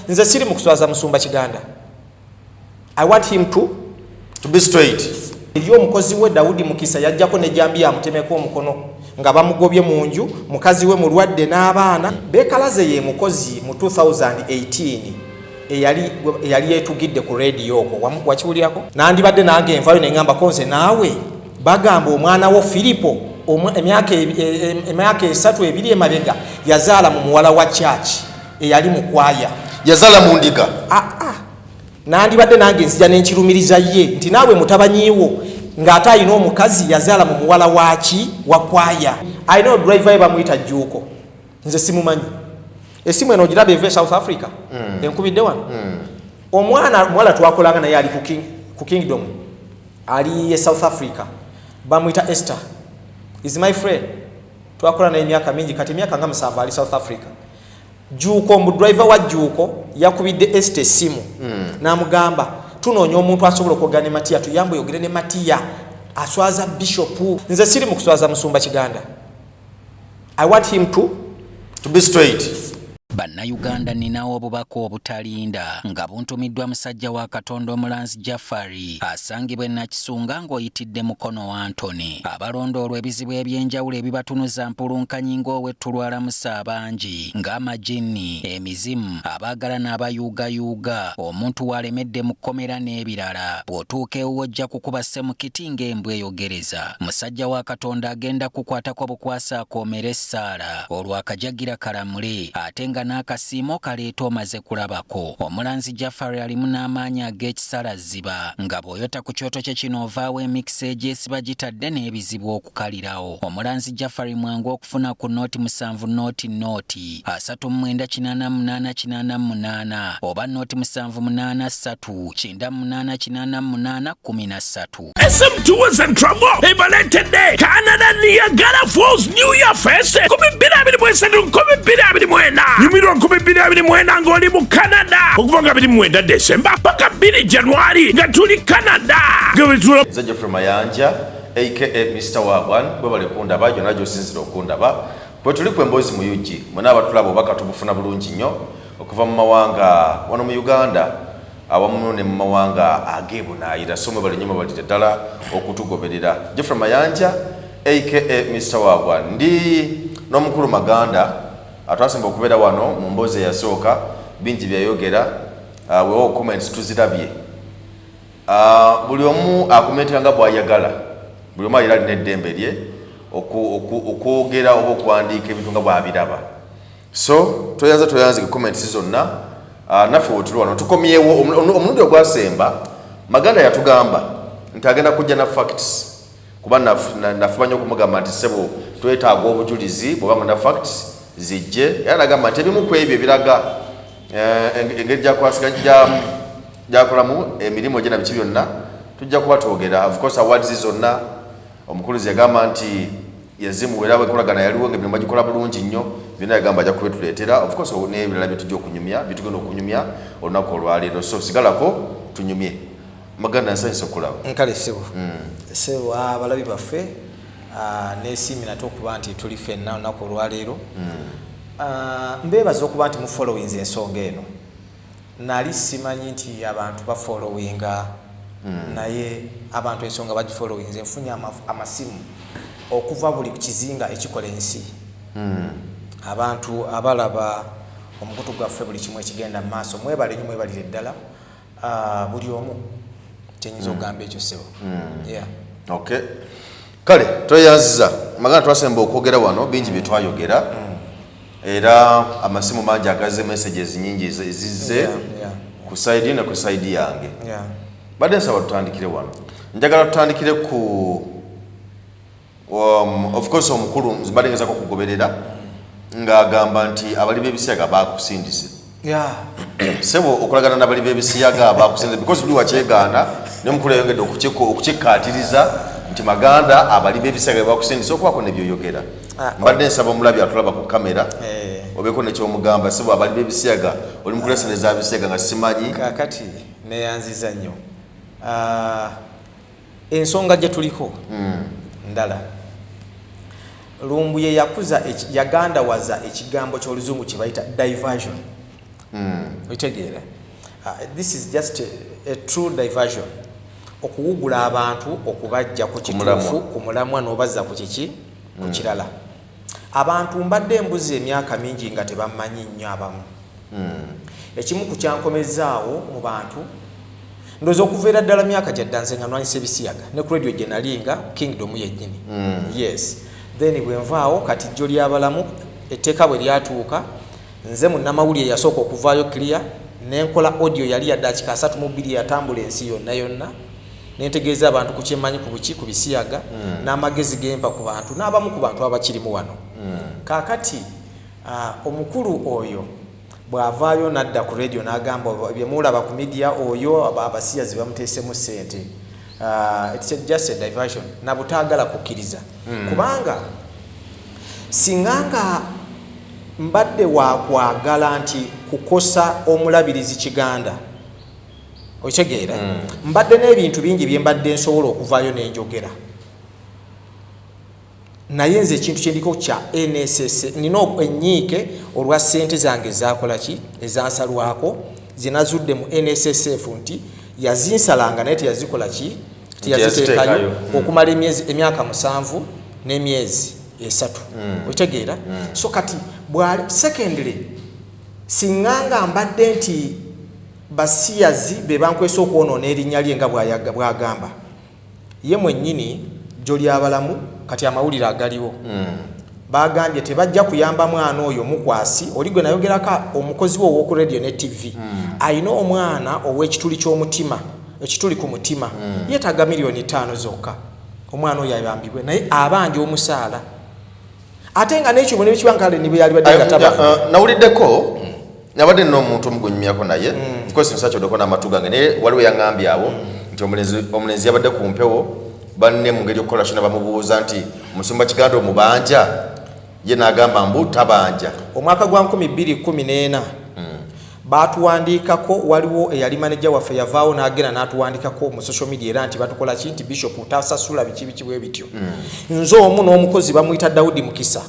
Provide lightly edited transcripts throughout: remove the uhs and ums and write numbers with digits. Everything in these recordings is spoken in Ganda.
Nze siri mu kuswaza musumba Kiganda. I want him to be straight. Eri omukozi we Dawudi Mukisa yajjako nejambiya amutemeko omukono nga bamugobye mu nju, mukazi we mulwadde n'abaana. Bekalaze ye mukozi mu 2018 eyali yetugidde ku rediyo okwo. Wakiwulirako? Nandibadde nange envayo neŋŋambako nze naawe bagamba omwana wo Firipo emyaka 3 2 emabega yazaala mu muwala wa church eyali mu kwaya. Yazaala mu ndiga. Nandibadde nange nzija nenkirumiriza ye nti naawe mutabanyiiwo ng'ate alina omukazi yazaala mu muwala waki wa kwaya. Alina driver ye bamuyita Jjuuko, nze simumanyi. Esimu eno ogiraba eva e South Africa, enkubidde wano. Omwana muwala twakolanga naye ali ku Kingdom, ali e South Africa, bamuyita Esther, is my friend. Twakola naye emyaka mingi, kati emyaka nga 7 ali South Africa. Jjuuko, mbu driver wa Jjuuko yakubidde Esther essimu n'amugamba, "Tunoonya omuntu asobola okwogera ne Matiya, tuyambe oyogere ne Matiya, aswaza bishopu." Nze siri mu kuswaza musumba Kiganda. I want him to be straight. Bannayuganda, nninawo obubaka obutalinda nga buntumiddwa musajja wa Katonda omulanzi Jafari, asangibwa e Nakisunga ng'oyitidde mukono wa Antony. Abalondoolwa ebizibu eby'enjawulo ebibatunuza mpulunkanyi ng'ow'ettulwalamusa abangi ng'amajinni, emizimu, abaagala n'abayuugayuuga, omuntu w'alemedde mu kkomera n'ebirala, bw'otuuka ewuwo ojja kukuba ssemukiti ng'embwa eyogereza. Musajja wa Katonda agenda kukwatako bukwasa akoomera essaala, olwo akajagira kalamule, ate nga n'akasiimo kaleeta omaze kulabako. Omulanzi Jafari alimu n'amaanyi ag'ekisalaziba nga bw'oyota ku kyoto kye kino ovaawo emikisa egyesiba gitadde n'ebizibu okukalirawo. Omulanzi Jafari mwangu okufuna ku 07 00 39 88 88 oba 078 3 98 88 13. SM Tours and Travel ebaleetedde Canada Niagara Falls New Year Fest 2023 2024. Nyumirwa 2024 ng'oli mu Canada, okuva nga 29 Desemba paka 2 Januari nga tuli Canada. Nze Jeffrey Mayanja aka Mr Wagwan. Bwebale kundaba gyonna gyosinzira okundaba. Bwe tuli ku Emboozi mu UG, mwena abatulaba obubaka tubufuna bulungi nnyo okuva mu mawanga wano mu Uganda awamu ne mu mawanga ag'ebunaayira. So mwebale nnyo, mwebalire ddala okutugoberera. Jeffrey Mayanja aka Mr Wagwan, ndi n'omukulu Maganda atwasemba okubeera wano mu mboozi eyasooka. Bingi byayogera, weewo comments tuzirabye. Buli omu akomentinga nga bw'ayagala, buli omu alina alina eddembe lye okwogera oba okuwandiika ebintu nga bw'abiraba. So toyanza toyanzike comments zonna. Naffe wetuli wano tukomyewo. Omulundi ogwasemba Maganda yatugamba nti agenda kujja na facts, kuba nafuba nnyo okumugamba nti, "Ssebo, twetaaga obujulizi, bwobanga na facts zijje." Era nagamba nti ebimu ku ebyo ebiraga engeri gyakolamu emirimu gye na biki byonna tujja kuba twogera. Of course, awards zonna omukuluzi yagamba nti yazimuwera, enkolagana yaliwo nga emirimu bagikola bulungi nnyo. Byonna yagamba ajja kubituleetera, of course n'ebirala byetujja okunyumya, byetugenda okunyumya olunaku olwaleero. So sigalako tunyumye. Maganda, nsanyusa okulaba. Nkale ssebo. Ssebo, abalabi baffe, nesiimi nate okuba nti tuli ffenna olunaku olwaleero. Mbeebaza okuba nti mufollowinze ensonga eno. Nali simanyi nti abantu bafollowinga, naye abantu ensonga bagifollowinze. Nfunye amasimu okuva buli kizinga ekikola ensi, abantu abalaba omukutu gwaffe, buli kimu ekigenda mu maaso. Mwebale nnyo, mwebalire ddala. Buli omu kyenyinza okugamba ekyo, ssebo. Yeah. Okay, kale tweyanziza Maganda. Twasemba okwogera wano bingi bye twayogera, era amasimu mangi agaze, messages nyingi ezizze ku side ne ku side yange. Badde nsaba tutandikire wano. Njagala tutandikire ku of course omukulu mbadde ngezako okugoberera ng'agamba nti abali b'ebisiyaga bakusindise. Sebo, okolagana n'abali b'ebisiyaga bakusindise, because buli wakyegaana ne mukulu yayongedde okukikkaatiriza nti Maganda abali b'ebisiyaga bakusindise okubaako ne byoyogera. Mbadde nsaba omulabi atulaba ku kamera obeeko nekyomugamba. Sebo, abali b'ebisiyaga, oli mukulesa za bisiyaga nga simanyi. Kakati neyanziza nnyo. Ensonga gye tuliko ndala. Lumbuye yakuza yagandawaza ekigambo ky'Oluzungu kye bayita diversion. Okitegeera? This is just a true diversion, okuwugula abantu, okubajja ku kituufu, ku mulamwa, n'obazza ku kiki, ku kirala. Abantu mbadde embuzi emyaka mingi nga tebammanyi nnyo abamu. Ekimu ku kyankomezaawo mu bantu, ndowooza okuveera ddala myaka gyadda, nze nga nwanyisa ebisiyaga ne ku radio gye nali nga Kingdom yennyini. Yes, then bwe nvaawo kati jjo lyabalamu, etteeka bwe lyatuuka, nze munnamawulire yasooka okuvaayo clear nenkola audio yali ya dakiika 32, yatambula ensi yonna yonna, nentegeeza abantu ku kyemmanyi ku buki, ku bisiyaga, n'amagezi gempa ku bantu n'abamu ku bantu abakirimu wano. Kaakati omukulu oyo bw'avaayo n'adda ku radio n'agamba byemulaba ku media, oyo abasiyazi bamuteesemu ssente. It's just a diversion nabutaagala kukkiriza, kubanga singa nga mbadde wakwagala nti kukosa omulabirizi Kiganda, okitegeera, mbadde n'ebintu bingi bye mbadde nsobola okuvaayo n'enjogera. Naye nze ekintu kyendiko kya NSS, nina enyiike olwa ssente zange ezakola ki, ezansalwako, zenazudde mu NSSF nti yazinsalanga naye teyazikola ki, teyaziteekayo. Teyaziteekayo. Okumala emyezi, emyaka 7 n'emyezi 3. Okitegeera? So kati bwali, secondly, singa nga mbadde nti basiyazi be bankwesa okwonoona erinnya lye nga bw'agamba ye mwennyini jjo lyabalamu, kati amawulire agaliwo bagambye tebajja kuyamba mwana oyo mukwasi oli gwe nayogerako, omukozi we ow'oku radio ne TV, ayina omwana ow'ekituli ky'omutima, ekituli ku mutima, yeetaaga miliyoni 5 zokka omwana oyo ayambibwe, naye abanja omusaala, ate nga n'ekyo bwe nekiba nkale ne bwe yalibadde nga tabanja. Nawuliddeko, nabadde nina omuntu omugunyumyako naye, of course nsakyodeko n'amatu gange, naye waliwo yaŋŋambye awo nti omulenzi yabadde ku mpewo, banne mu ngeri okukola kyona bamubuuza nti omusumba Kiganda omubanja, ye n'agamba mbu tabanja. Omwaka gwa 2014 batuwandiikako, waliwo eyali maneja waffe yavaawo n'agenda n'atuwandikako mu social media era nti batukola ki, nti bishop tasasula biki biki bwe bityo. Nze omu n'omukozi bamuyita Daudi Mukisa,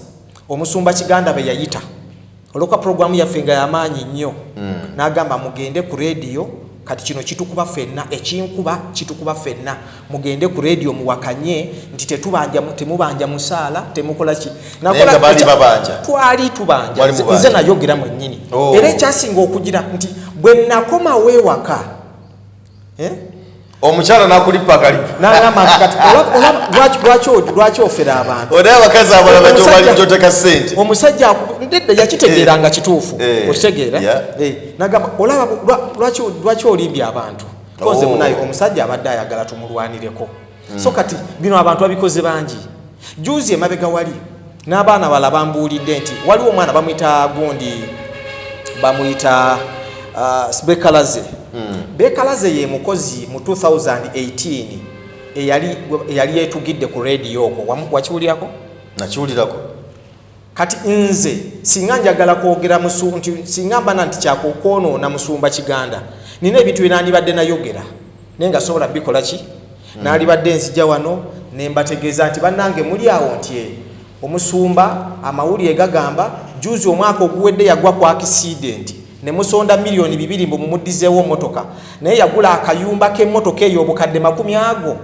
omusumba Kiganda be yayita olwokuba puroguramu yaffe nga yamaanyi nnyo, n'agamba mugende ku rediyo, kati kino kitukuba ffenna, ekinkuba kitukuba ffenna, mugende ku rediyo muwakanye nti tetubanja, temubanja musaala, temukola ki. Naye nga baali babanja. Twali tubanja. Mwali mubanja. Nze nayogera mwennyini. Oh. Era ekyasinga okugira nti bwe nakomawo ewaka, eh? Omukyala n'akulipa akalipo. N'agamba nti kati lwaki ofera abantu? Onaye abakazi abalala gyobali gyoteka ssente. Omusajja nedda, yakitegeera nga kituufu. Eh, Okitegeera? yeah. Eh, nagamba olaba lwaki olimbye abantu koze. Oh. Munaye omusajja abadde ayagala tumulwanireko. So kati bino abantu babikoze bangi. Juzi emabega wali n'abaana bala bambuulidde nti waliwo omwana bamuyita gundi, bamuyita Bekalaze. Bekalaze ye mukozi mu 2018 eyali yetugidde ku rediyo okwo. Wakiwulirako? Nakiwulirako. Kati nze singa njagala kwogera nti singa mbana nti kyakukwonoona musumba Kiganda, nina ebintu bye nandibadde nayogera naye nga sobola bikola ki. Nalibadde nzija wano ne mbategeeza nti bannange muli awo nti omusumba amawulire gagamba juzi omwaka oguwedde yagwa ku accident ne musonda miliyoni 2 mbu mumuddizeewo motoka, naye yagula akayumba k'emmotoka eyo obukadde 10 ago,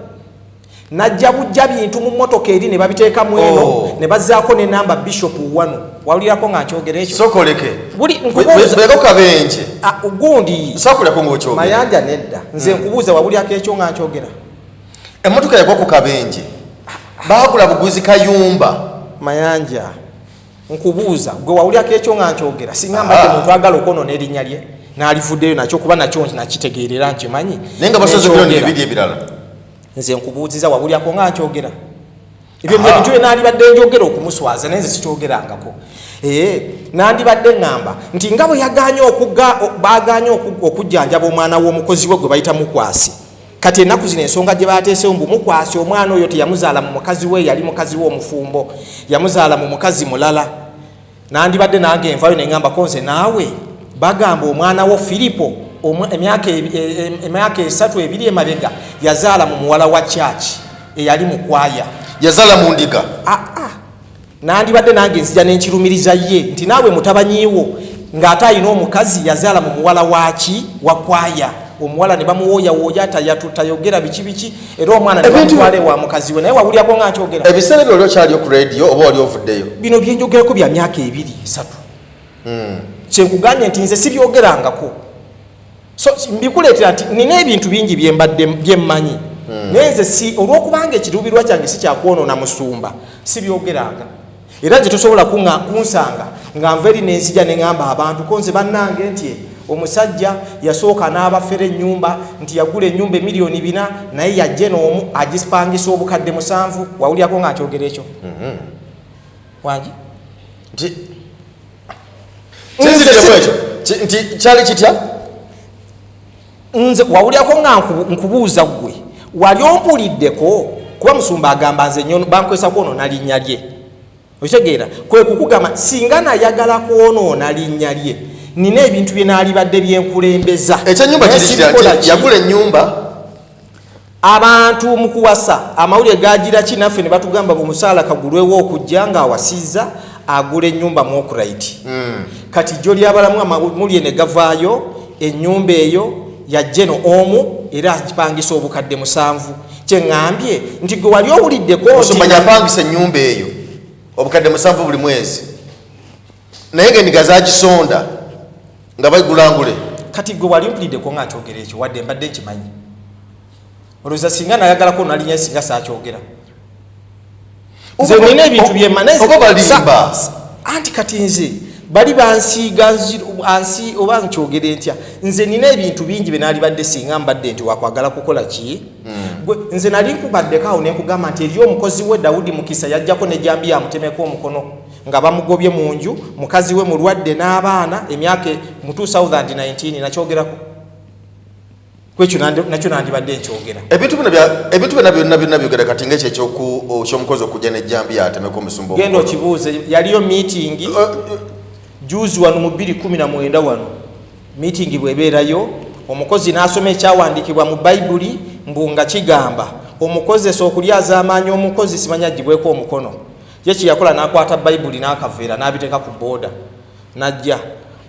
najja bujja bintu mu mmotoka eri ne babiteeka mu eno. Oh. Ne bazzaako ne namba bishop wano. Wawulirako nga nkyogera ekyo? Sokoleke. Buli nkubuuza. Bweko kabenje. Ah, gundi. Sakulako ng'okyogera. Mayanja, nedda, nze nkubuuza, wawulirako ekyo nga nkyogera? Emmotoka yagwa ku kabenje, baagula buguzi kayumba. Mayanja, nkubuuza gwe, wawulirako ekyo nga nkyogera? Singa mbadde Ah. muntu agala okwonoona erinnya lye, n'alivuddeyo nakyo, kuba nakyo nakitegeerera nkimanyi. Naye nga basoze miliyoni Nenkyogera. 2 ebirala. Nze nkubuuziza, wawulyako nga nkyogera ebyo? Aha. Ebintu bye nandibadde njogera okumuswaza, naye nze sikyogerangako. Ee, nandibadde ŋŋamba nti nga bwe yaganye baganye okujjanjaba omwana w'omukozi we gwe bayita Mukwasi, kati ennaku zino ensonga gye bateesewo mbu Mukwasi omwana oyo teyamuzaala mu mukazi we, yali mukazi we omufumbo, yamuzaala mu mukazi mulala. Nandibadde nange envayo neŋŋambako nze naawe bagamba omwana wo Firipo emyaka 3 2 emabega yazaala mu muwala wa kyaki eyali mu kwaya. Yazaala mu ndiga. Ah, ah. Nandibadde nange nzija nenkirumiriza ye nti naawe mutabanyiiwo Ng'ate alina omukazi yazaala mu muwala waki wakwaya, omuwala ne bamuwooyawooya, tayogera biki biki, era omwana ne bamutwala ewa mukazi we. Naye wawulyako nga nkyogera? Ebiseera ebyo oli okyaliyo ku radio oba wali ovuddeyo? Bino byenjogerako bya myaka 2, 3. Kyenkugambye nti nze sibyogerangako, so mbikuleetera nti nina ebintu bingi byembadde byemmanyi, naye nze si olwokubanga ekiruubirwa kyange si kyakwonoona musumba, sibyogeranga. Era nze tosobola kunsanga nga nva eri nenzija neŋŋamba abantu ko nze bannange nti omusajja yasooka n'abafera ennyumba, nti yagula ennyumba 4,000,000, naye yajje n'omu agipangisa 7,000. Wawulyako nga nkyogera ekyo? Wangi? Nti kinziremu ekyo nti kyali kitya? Nze wawulyako nga nkubuuza ggwe, wali ompuliddeko? Kuba musumba agamba nze bankwesa kwonoona linnya lye, okitegeera? Kwe kukugamba singa nayagala kwonoona linnya lye, nina ebintu bye naalibadde byenkulembeza. Ekyenyumba Naye kiri kitya? sibikola Nti ki? Yagula ennyumba. Abantu mu kuwasa amawulire gagira ki naffe ne batugamba omusaala kagulwewo okujja ng'awasizza agula ennyumba mu Okurite. Kati jjo lyabalamu amawulire ne gavaayo, ennyumba eyo yajjeno omu era agipangisa 7,000. Kyeŋŋambye nti gwe wali owuliddeko nti Musumba yapangisa ennyumba eyo 7,000 buli mwezi, naye ng'endiga zagisonda nga bagulangule. Kati gwe wali mpuliddeko nga nkyogera ekyo? Wadde mbadde nkimanyi, olowooza singa nayagalako nalinya singa saakyogera? Nze nina ebintu byemma naye Oba balimba. Anti kati nze bali bansiiga ansi oba nkyogere ntya? Nze nina ebintu bingi bye naalibadde singa mbadde nti wakwagala kukola ki. Gwe nze nali nkubaddeko awo nenkugamba nti eri omukozi we Dawudi Mukisa yajjako nejambiya amutemeko omukono nga bamugobye mu nju, mukazi we mulwadde n'abaana, emyaka mu 2019 nakyogerako. Kwekyo nakyo nandibadde nkyogera. Ebintu bino ebintu bino byonna byonna byogera kati ngaekyo ekyomukozi okujja nejambiya atemeko omusumba Genda omukono. okibuuze, yaliyo meeting juzi wano mu 219 wano. Meeting bwebeerayo, omukozi n'asoma ekyawandiikibwa mu Bayibuli mbu nga kigamba omukozesa okulyaza amaanyi omukozi simanya agibweko omukono. Ye kyeyakola n'akwata Bayibuli n'akaveera n'abiteeka ku booda, najja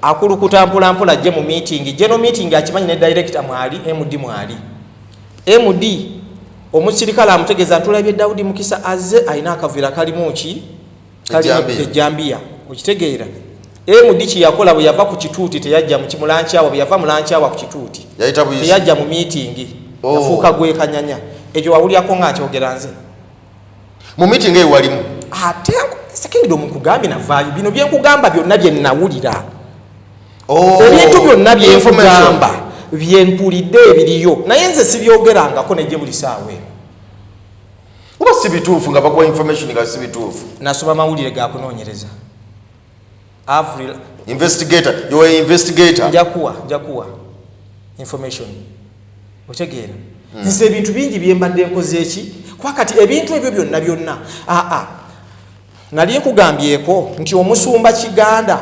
akulukuta mpolampola ajje mu meeting. Geno meeting akimanyi ne director mwali, MD mwali. MD omusirikale amutegeeza, ntulabye Dawudi Mukisa azze alina akaveera kalimu ki? Kalimu Ejjambiya. ejjambiya, okitegeera? MD kyeyakola, bwe yava ku kituuti teyajja mu lunch hour, bwe yava mu lunch hour ku kituuti Yayita buyisi. teyajja mu meeting. Oh. Yafuuka gwekanyanya. Ekyo wawulyako nga nkyogera nze? Mu meeting eyo walimu? Ate Kingdom nkugambye navaayo. Bino byenkugamba byonna bye nawulira. Oh, Ebintu byonna information. byenkugamba byempulidde ebiriyo, naye nze sibyogerangako nejje buli saawa eno. Oba si bituufu nga bakuwa information nga si bituufu? Nasoma mawulire gakunoonyereza. Avril. Investigator, you are investigator. Njakuwa information, otegeera? Nze ebintu bingi byembadde nkoze eki kuba kati ebintu ebyo byonna byonna aa nali nkugambyeko nti omusumba Kiganda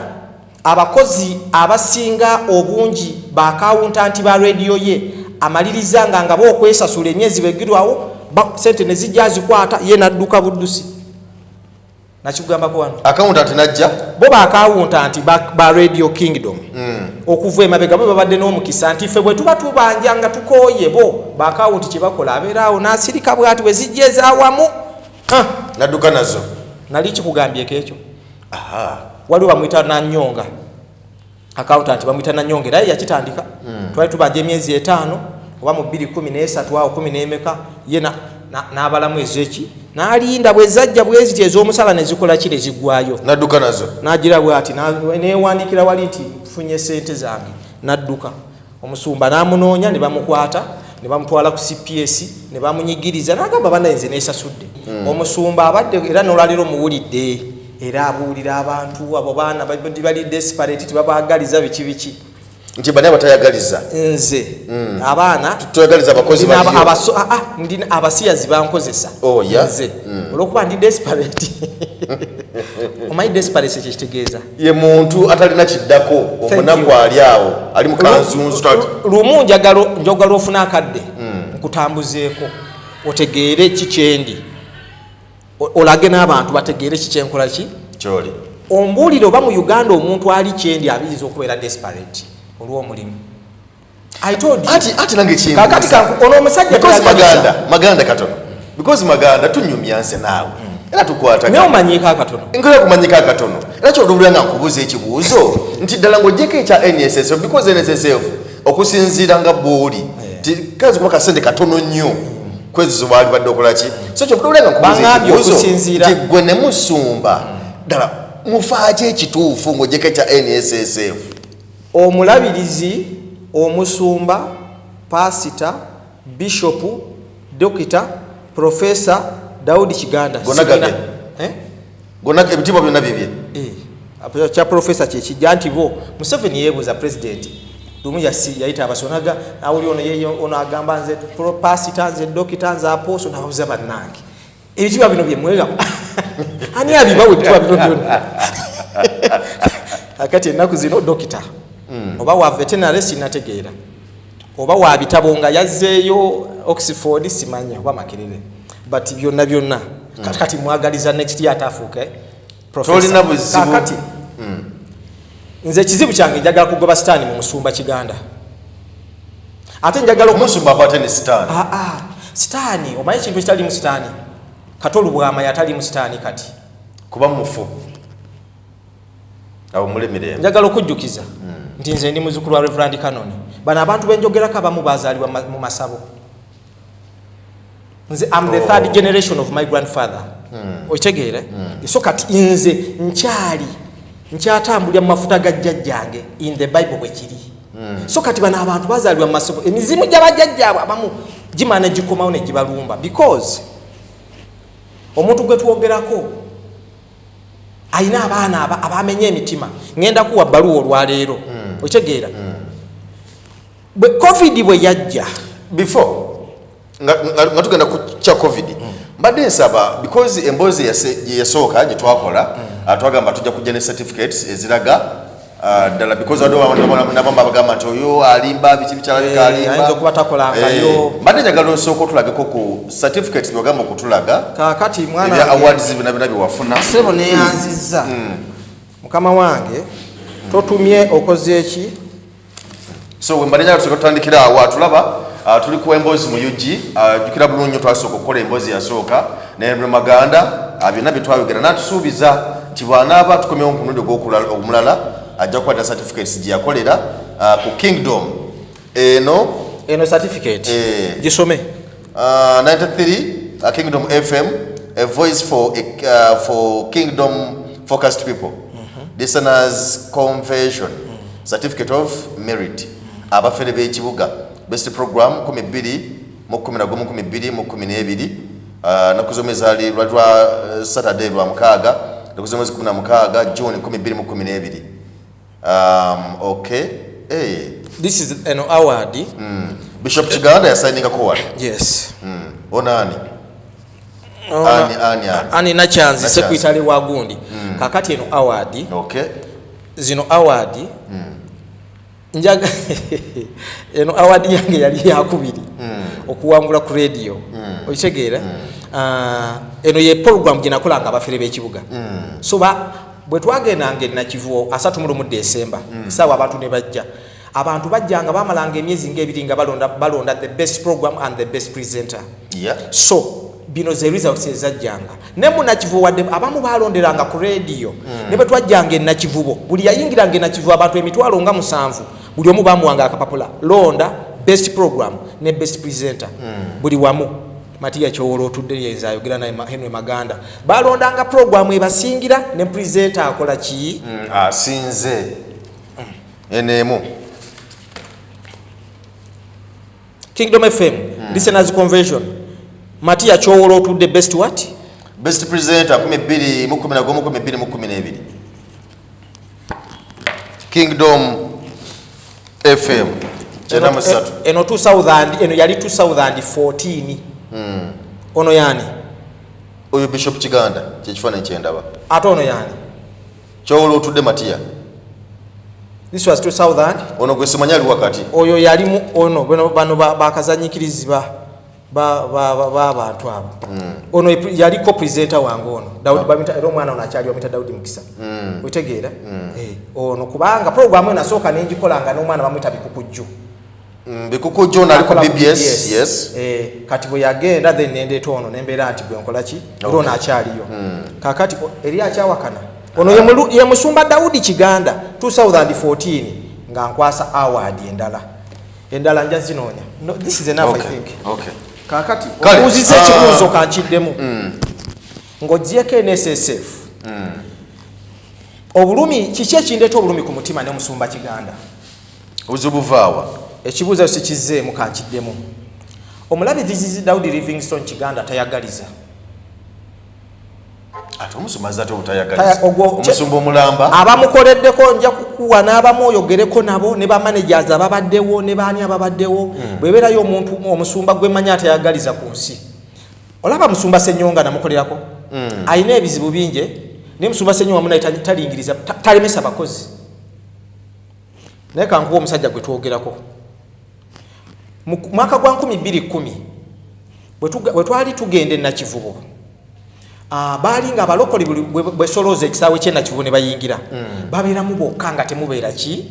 abakozi abasinga obungi baakawuntanti ba rediyo ye amaliriza nga nga bookwesasula emyezi bwegirwawo, sente ne zijja azikwata ye nadduka buddusi. Nakikugambako wano. Accountant najja. Bo baakawuntanti ba Radio Kingdom okuva emabega bo babadde n'omukisa nti ffe bwe tuba tubanja nga tukooye, bo baakawunti kye bakola abeera awo n'asirika bwati bwe zijja ezaawamu. Ah, nadduka nazo. Nali kikugambyeko ekyo. Aha. Waliwo bamwyita Nanyonga, accountant bamwyita Nanyonga, era ye yakitandika. Twali tubanja emyezi 5 oba mu 213 awo kumi n'emeka, ye n'abalamu ezeki n'alinda bwe zajja bweziti ez'omusala ne zikola ki ne ziggwayo. Nadduka nazo. N'agira bwati neewandikira wali nti nfunye sente zange, n'adduka. Omusumba n'amunoonya ne bamukwata ne bamutwala ku CPS ne bamunyigiriza, n'agamba bannaye nze neesasudde. Omusumba abadde era n'olwaleero muwulidde era abuulira abantu abo baana bali desperate, tebabaagaliza biki biki. Nti bani abatayagaliza? Nze abaana Toyagaliza abakozi ndina baliyo. ndina abasiyazi bankozesa. Oh, yeah? Nze olwokuba ndi desperate, omanyi desperate kyekitegeeza? Ye muntu atalina kiddako, omunaku You. ali awo ali mu kanzunzu. Lumu njagala ofune akadde nkutambuzeeko otegeere ki kyendi, olage n'abantu bategeere ki kyenkola ki. Kyoli. Ombuulire oba mu Uganda omuntu ali kyendi abiyinza okubeera desperate olw'omulimu. I told you. Ati nange Kakati kyembuuza. Ono omusajja Because teyagaliza. Maganda katono, because Maganda tunyumya nze naawe era tukwatagana. Naye omanyiiko akatono. Nkola kumanyika akatono, era kyolubulira nga nkubuuza ekibuuzo nti ddala ng'ogyeko ekya NSSF, because NSSF okusinziira nga bw'oli kazi kuba kasente katono nnyo kwezizo baali badde okola ki, so kyobulira nga nkubuuza Baŋŋambye ekibuuzo okusinziira- nti gwe ne musumba ddala mufaaki ekituufu ng'ogyeko ekya NSSF? Omulabirizi, omusumba, pasita, bishopu, dokita, profesa Daudi Kiganda. Gonna Sirina- gage. Eh? Gonna ebitiibwa byonna bibye. Eh, kya profesa kyekijja nti bo Museveni yeebuuza pulezidenti lumu yayita abasonaga awuli ono yeye ono agamba nze pasita, nze dokita, nze apostle, nababuza bannange ebitiibwa bino byemwega ani abibawo ebitiibwa bino byonna? Kakati ennaku zino dokita oba wa veterinary sinategeera, oba wa bitabo nga yazzeeyo Oxford simanya oba Makerere, but byonna byonna kati mwagaliza next year ataafuuke professor. Tolina buzibu. Kakati nze ekizibu kyange njagala kugoba sitaani mu musumba Kiganda, ate njagala Omusumba akwate ne sitaani? Ah, ah, sitaani omanyi ekintu ekitalimu sitaani? Katolubwama yatalimu sitaani kati. Kuba mufu awo muli mirembe. Njagala okujjukiza nti nze ndi muzukulu wa Reverand Canon. Bano abantu benjogerako abamu bazaalibwa mu masabo. Nze am the third generation of my grandfather, okitegeere? So kati nze nkyali nkyatambulira mu mafuta ga jjajjange in the Bible bwe kiri. So kati bano abantu bazaalibwa mu masabo, emizimu gy'abajjajjaabwe abamu gimala ne gikomawo ne gibalumba, because omuntu gwe twogerako alina abaana abamenye emitima. Ngenda kuwa bbaluwa olwaleero, okitegeera? Bwe COVID bwe yajja, Before nga tugenda ku kya COVID, mbadde nsaba, because emboozi gye yasooka gye twakola, twagamba tujja kujja ne certificates eziraga ddala, because nabamu abagamba nti oyo alimba biki bikyalabika alimba. Ayinza okuba takolangayo. Mbadde njagala osooka otulageko ku certificates byogamba okutulaga Kaakati mwana ebya wange, awards byonna byonna byewafuna. Sebo, neyanzizza mukama wange, totumye okoze eki? So wembadde njagala tusooka tutandikira awo. Atulaba, tuli ku emboozi mu UG. Jjukira bulungi nnyo twasooka okukola emboozi yasooka ne Henry Maganda. Byonna bye twayogera n'atusuubiza nti bw'anaaba tukomyewo ku mulundi omulala ajja kukwata certificates gye yakolera ku Kingdom eno. Eno certificate gisome. 93 Kingdom FM, a voice for kingdom focused people, listeners convention, certificate of merit, abafere b'ekibuga, best program 12 mu 11 2012, naku z'omwezi ali lwa Saturday lwa mukaaga, naku z'omwezi 16 June 2012. Okay, hey. This is an award. Bishop Kiganda yasayiningako wano. Yes. Ono ani? Ani, ani, ani? Ani Nakyanzi. Nakyanzi. Sekwitale wa gundi. Kakati eno award, zino award njaga, eno award yange yali yakubiri okuwangula ku radio, okitegeera? Ah, eno ye program gye nakolanga abafere b'ekibuga. So bwe twagendanga enakivuo 31 Desemba, esaawa abantu ne bajja, abantu bajjanga bamalanga emyezi ngaebiri nga balonda the best program and the best presenter. So bino ze results ezajjanga ne munakivubo, wadde abamu balonderanga ku radio. Ne bwe twajjanga enakivubo, buli yayingiranga enakivubo, abantu 700,000, buli omu bamuwanga akapapula, londa best program ne best presenter. Buli wamu Matiya Kyowolo otudde yenza ayogera naye Henry Maganda, balondanga program ebasingira ne presenter akola ki? Asinze eno emu. Kingdom FM, listeners convention, Matiya Kyowolo otudde, best what? Best presenter 12 mu 11 12 mu 12, Kingdom FM 93. Eno 2000, eno yali 2014. Ono yani? Oyo Bishop Kiganda, kyekifaananyi kyendaba. Ate ono yani? Kyowolo otudde Matiya. This was 2000. Ono gwe simanyi ali wakati. Oyo yalimu ono bano bakazanyikirizibwa. B'abantu abo, ono yaliko presenter wange ono Daudi, bamita, era omwana ono akyali, bamita Daudi Mukisa. Otegeera? Eh, ono kubanga programu eno asooka nengikolanga n'omwana bamwita Bikukujju. Bikukujju ono ali ku Akola ku BBS, yes. Eh, kati bwe yagenda, then nendeeta ono, nembeera nti gwe nkola ki, era ono akyaliyo kakati eri akyawakana. Ono ye musumba Daudi Kiganda, 2014 nga nkwasa award endala. Endala nja zinoonya. No, this is enough. I think kakati Kale, obuuziza ah. ekibuuzo, kankiddemu. Ng'ogyeko NSSF, obulumi, kiki ekindeeta obulumi ku mutima ne musumba Kiganda? Obuzibu buvaawa? Ekibuuzo sikizzeemu, kankiddemu. Omulabirizi Daudi Livingstone Kiganda tayagaliza. Ate omusumba azze ate obutayagaliza? Omusumba omulamba. Abamukoleddeko nja kukuwa n'abamu oyogereko nabo, ne bamanagers ababaddewo, ne baani ababaddewo. Bwebeerayo omuntu omusumba gwe mmanyi atayagaliza ku nsi, olaba musumba Senyonga, namukolerako, alina ebizibu bingi, naye musumba Senyonga munaye talingiriza, talemesa bakozi. Naye kankuwa omusajja gwe twogerako. Mu mwaka gwa 2010 bwe twali tugenda e Nakivubo, baali nga abalokole buli bwesolooza ekisaawe ky'e Nakivubo ne bayingira, babeeramu bokka nga temubeera ki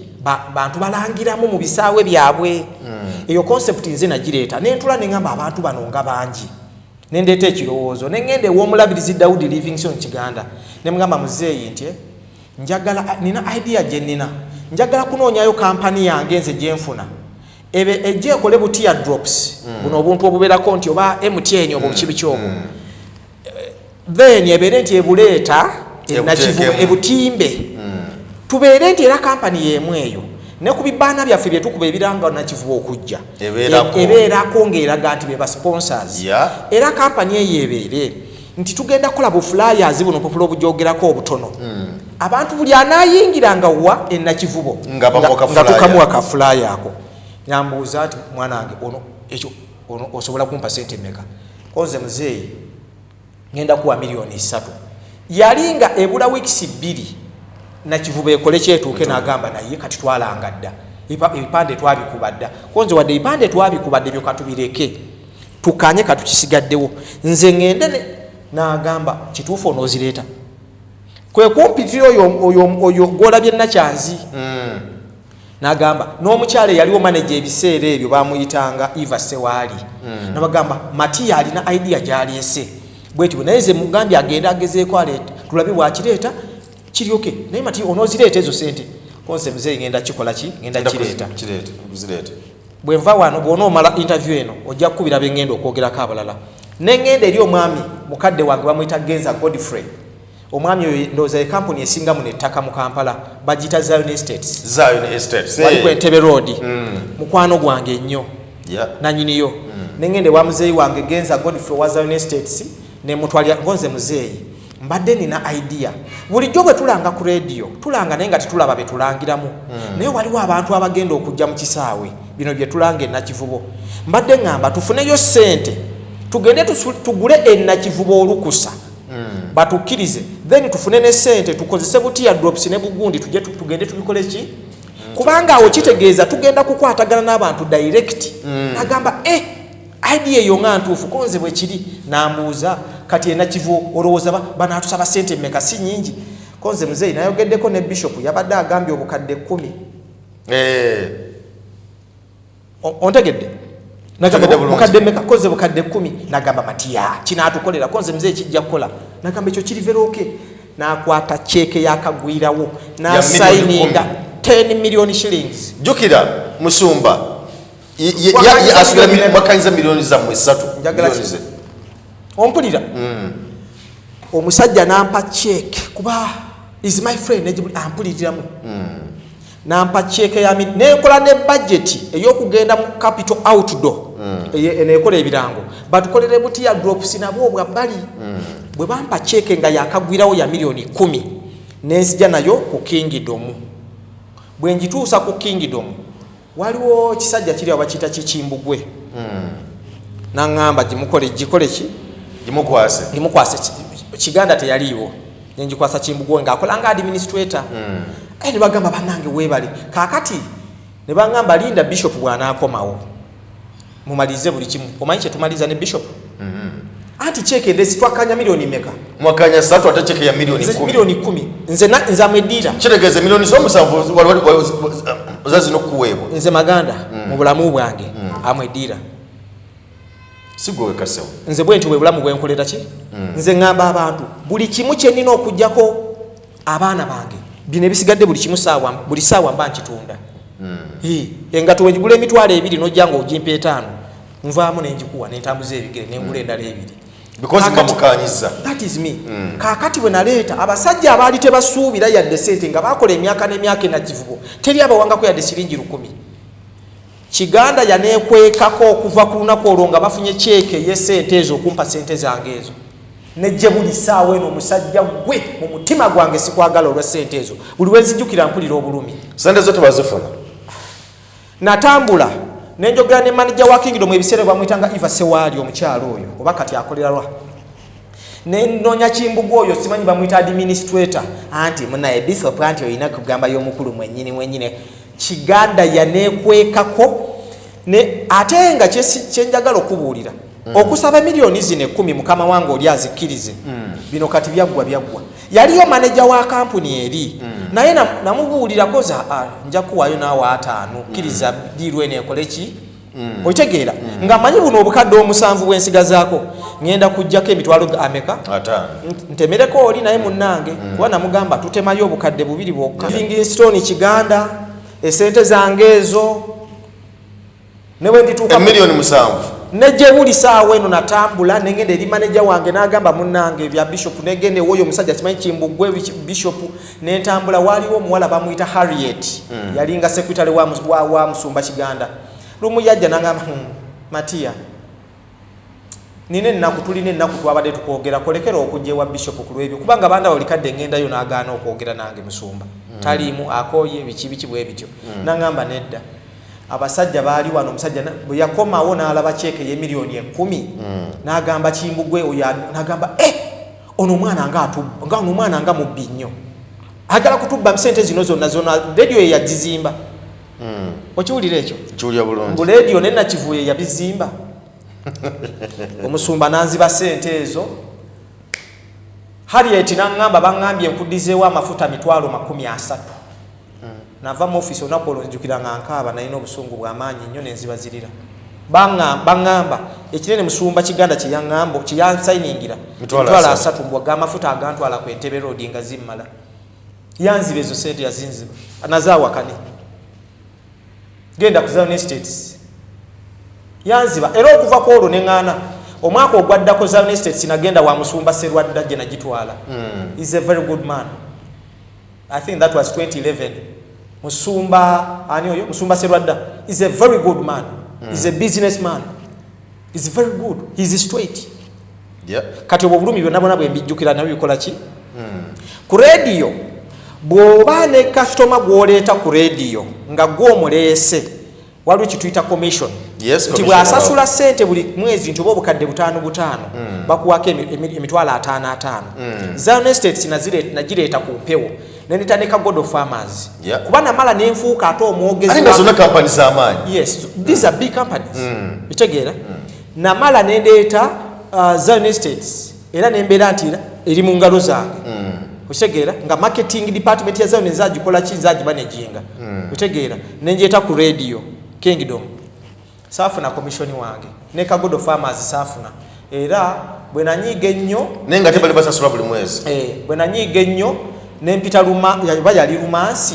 bantu balangiramu mu bisaawe byabwe. Eyo concept nze nagireeta, nentula neŋŋamba abantu bano nga bangi, nendeeta ekirowoozo, neŋŋenda ew'omulabirizi Daudi Livingstone Kiganda, nemugamba, "Muzeeyi, nti njagala, nina idea gye nnina, njagala kunoonyayo kampani yange nze gyenfuna ebe ejja ekole bu tear drops, buno obuntu obubeerako nti oba MTN obwo bukibi kyobwo, then ebeere nti ebuleeta Nakivubo, Ebuteekemu. ebutimbe, tubeere nti era kampani y'emu eyo ne ku bibaana byaffe byetukuba ebiranga Nakivubo okujja Ebeerako. Ebeerako ng'eraga nti be ba sponsors. Era kampani eyo ebeere nti tugenda kukola bu flyers buno, opapula obujogerako obutono, abantu buli anaayingiranga wa enakivubo Nga bamuwa ka nga flyer. tukamuwa ka flyer ako." Nambuuza nti, "Mwana wange, ono ekyo ono osobola kumpa sente mmeka?" Konze, "Muzeeyi, ngenda kuwa miliyoni 3." Yali nga ebula weeks 2 Nakivubo ekole kyetuuke. N'agamba, "Naye kati twalanga dda, ebipande twabikuba dda." Konze, "Wadde ebipande twabikuba dda, ebyo katubireke, tukanye katukisigaddewo, nze ŋŋende N'agamba, "Kituufu, onoozireeta?" Kwe kumpitira oyo gwolabye Nakyanzi. N'agamba n'omukyala eyaliwo manager ebiseera ebyo, bamuyitanga Eva Sewaali. Nabagamba, "Matiya alina idea gyaleese bwetyo, naye nze mugambye agende agezeeko aleete, tulabe bwakireeta kiryoke. Naye Matiya, onoozireeta ezo sente?" "Konse muzeeyi, ngenda kikola ki, ngenda kireeta." Kireeta, kuzireeta. "Bwe nva wano, bw'onoomala interview eno, ojja kukubira bengenda okwogerako abalala." Neŋŋenda eri omwami mukadde wange bamuyita Genza Godfrey. Omwami oyo ndowooza ye kampuni esinga muno ettaka mu Kampala, bagiyita Zion Estates. Zion Estates. Wali ku Entebbe Road. Mukwano gwange ennyo, nanyiniyo. Neŋŋenda ewa muzeeyi wange Genza Godfrey wa Zion Estates, nemutwalira ngonze, "Muzeeyi, mbadde nina idea. Bulijjo bwe tulanga ku rediyo tulanga, naye nga tetulaba be tulangiramu. Naye waliwo abantu abagenda okujja mu kisaawe bino bye tulanga enakivubo. Mbadde ŋŋamba tufuneyo ssente tugende tugule enakivubo olukusa, batukkirize, then tufune ne ssente tukozese bu tear drops ne bugundi, tujje tugende tubikole ki, kubanga awo kitegeeza tugenda kukwatagana n'abantu direct." Nagamba, "Eh, idea eyo nga ntuufu." Konze bwe kiri. Nambuuza, "Kati enakivu olowooza banatusaba sente mmeka? Si nyingi?" Konze, "Muzeeyi, nayogeddeko ne bishop, yabadde agambye obukadde 10." Ontegedde? Nagamba, Ntegedde bulungi. "Bukadde mmeka?" "Koze bukadde 10." Nagamba, "Matiya, kinaatukolera?" Konze, "Muzeeyi, kijja kukola." Nagamba, "Ekyo kiri very okay." Nakwata ceeke yakagwirawo, nasayininga 10 million shillings. Jjukira musumba Wakanyiza asubira miliyoni wakanyiza miliyoni zammwe 3. Njagala Miliyoni ze. Ompulira? Omusajja nampa cheque, kuba is my friend, ampuliriramu. Nampa cheque ya nenkola ne budget ey'okugenda mu Capital Outdoor, enekola ebirango, batukolere bu tear drops nabwo obwa bbali. Bwe bampa cheque nga yakagwirawo ya miliyoni 10, nenzija nayo ku Kingdom. Bwe njituusa ku Kingdom, waliwo kisajja kiri awo bakiyita Kikimbugwe, naŋŋamba, "Gimukole, gikole ki?" Gimukwase. Gimukwase. Kiganda teyaliiwo, nengikwasa Kimbugwe ng'akola nga administrator. Ne bagamba, "Bannange, weebale." Kaakati ne baŋŋamba, "Linda bishop bw'anaakomawo." Mumalirize buli kimu. Omanyi kyetumaliriza ne bishop? Anti cheque ndesi twakanya milioni meka? Mwakanya satu, ate cheke ya milioni Nze 10. Milioni 10. Nze amwedira. Kitegeeza milioni 7 zazino okuweebwa. Nze Maganda, mu bulamu bwange amwedira. Si gwe wekasewo. Nze bwe ntyo bwe bulamu bwenkolera ki. Nze ŋŋamba abantu buli kimu kye nnina okugjako abaana bange, bino ebisigadde buli kimu saawa, buli saawa mba nkitunda. Engato wengigula 20,000, nojja nga ogimpa 5, nvaamu nenjikuwa nentambuza ebigere nengula endala 2. Because mbamukanyiza. That is me. Kaakati bwe naleeta abasajja abaali tebasuubira yadde sente, nga bakola emyaka n'emyaka enakivubo, teri abawangako yadde siringi 1,000. Kiganda yaneekwekako okuva ku lunaku olwo nga bafunye ceeke ey'esente ezo okumpa sente zange ezo. Nejje buli ssaawa eno omusajja gwe mu mutima gwange sikwagala olwa sente ezo. Buli wenzijjukira mpulira obulumi. Sente zo tebazifuna. Natambula nenjogera ne manager wa Kingdom, ebiseera bamwyitanga Eva Sewaali, omukyalo oyo oba kati akolera lwa. Nenoonya Kimbugu oyo, simanyi bamwyita administrator, anti munaye bishop, anti olina kugamba y'omukulu mwennyini mwennyini. Kiganda yaneekwekako ne ate nga kyenjagala okubuulira, okusaba miliyoni zino 10, mukama wange oli azikkirize. Bino kati byaggwa byaggwa. Yaliyo maneja wa kampuni eri, naye namubuulirako za nja kuwaayo naawe 50, kkiriza deal eno ekole ki. Okitegeera nga manyi buno obukadde 7 bwensigazaako ŋŋenda kuggyako emitwalo ameka? 50. Ntemereko oli naye munnange, kuba namugamba tutemayo obukadde 2 bwokka. Livingstone Kiganda, esente zange ezo ne bwe ndituuka Emiliyoni 7. Nejje buli saawa eno natambula nengenda eri maneja wange n'agamba munnange bya bishop, negenda ewoyo omusajja simanyi Kimbugwe bishop, nentambula. Waaliwo omuwala bamuyita Harriet, yalinga secretary wa musumba Kiganda. Lumu yajja n'agamba, Matiya, nina ennaku, tulina ennaku, twabadde tukwogera, kolekera okujja ewa bishop ku lwebyo, kubanga banda buli kadde ngendayo n'agaana okwogera nange. Musumba taliimu, akooye, biki biki bwe bityo. N'aŋŋamba nedda, abasajja baali wano. Omusajja bwe yakomawo n'alaba ceeke y'emiliyoni 10, n'agamba Kimbugwe oyo, n'agamba, "Eh, ono omwana nga nga ono omwana nga mubbi nnyo, ayagala kutubba sente zino zonna zonna." Rediyo ye yagizimba. Okiwulira ekyo? Nkiwulira bulungi. Mbu rediyo ne Nakivuye yabizimba. Omusumba nanziba sente ezo. Harriet naŋŋamba, baŋŋambye nkuddizeewo amafuta 300,000. Nava mu ofiisi olunaku olwo nzijukira nga nkaaba, nalina obusungu bw'amaanyi nnyo nenzibazirira. Baŋŋamba ekinene musumba Kiganda kyeyaŋŋamba kyeyansayiningira Mitwalo emitwalo 30. 30, mbw ag'amafuta agantwala ku Entebbe Road nga zimmala. Yanziba ezo sente, yazinziba nazaawakane. Genda ku Zion Estates, yanziba. Era okuva ku olwo neŋŋaana. Omwaka ogwaddako Zion Estates nagenda wa musumba Serwadda gye nagitwala. Is a very good man. I think that was 2011. Musumba ani oyo, musumba Serwadda is a very good man. Is a businessman, is very good, he is straight. Kati obwo obulumi byonna bwona bwe mbijjukira nabyo bikola ki ku rediyo. Bw'oba ne kasitoma gw'oleeta ku rediyo nga gw'omuleese, waliwo kituyita commission. Yes, nti commission. Bw'asasula ssente buli mwezi nti oba obukadde 5 5, bakuwako 550,000. Zion Estates nagireeta ku mpewo nenetandika God of Farmers, kuba namala nenfuuka ate omwogezi Ate nga zonna kampani z'amaanyi. Yes, these are big companies. Bitegeera namala nendeeta Zion Estates era nembeera nti eri mu ngalo zange. Okitegeera nga marketing department ya Zion nzagikola ki, nzagimanaginga. Okitegeera nenjeeta ku radio Kingdom, saafuna commission wange ne Kagodo Farmers saafuna. Era bwe nanyiiga ennyo Naye nga tebali basasula buli mwezi. Eh, bwe nanyiiga ennyo nempita Luma, oba yali Lumansi,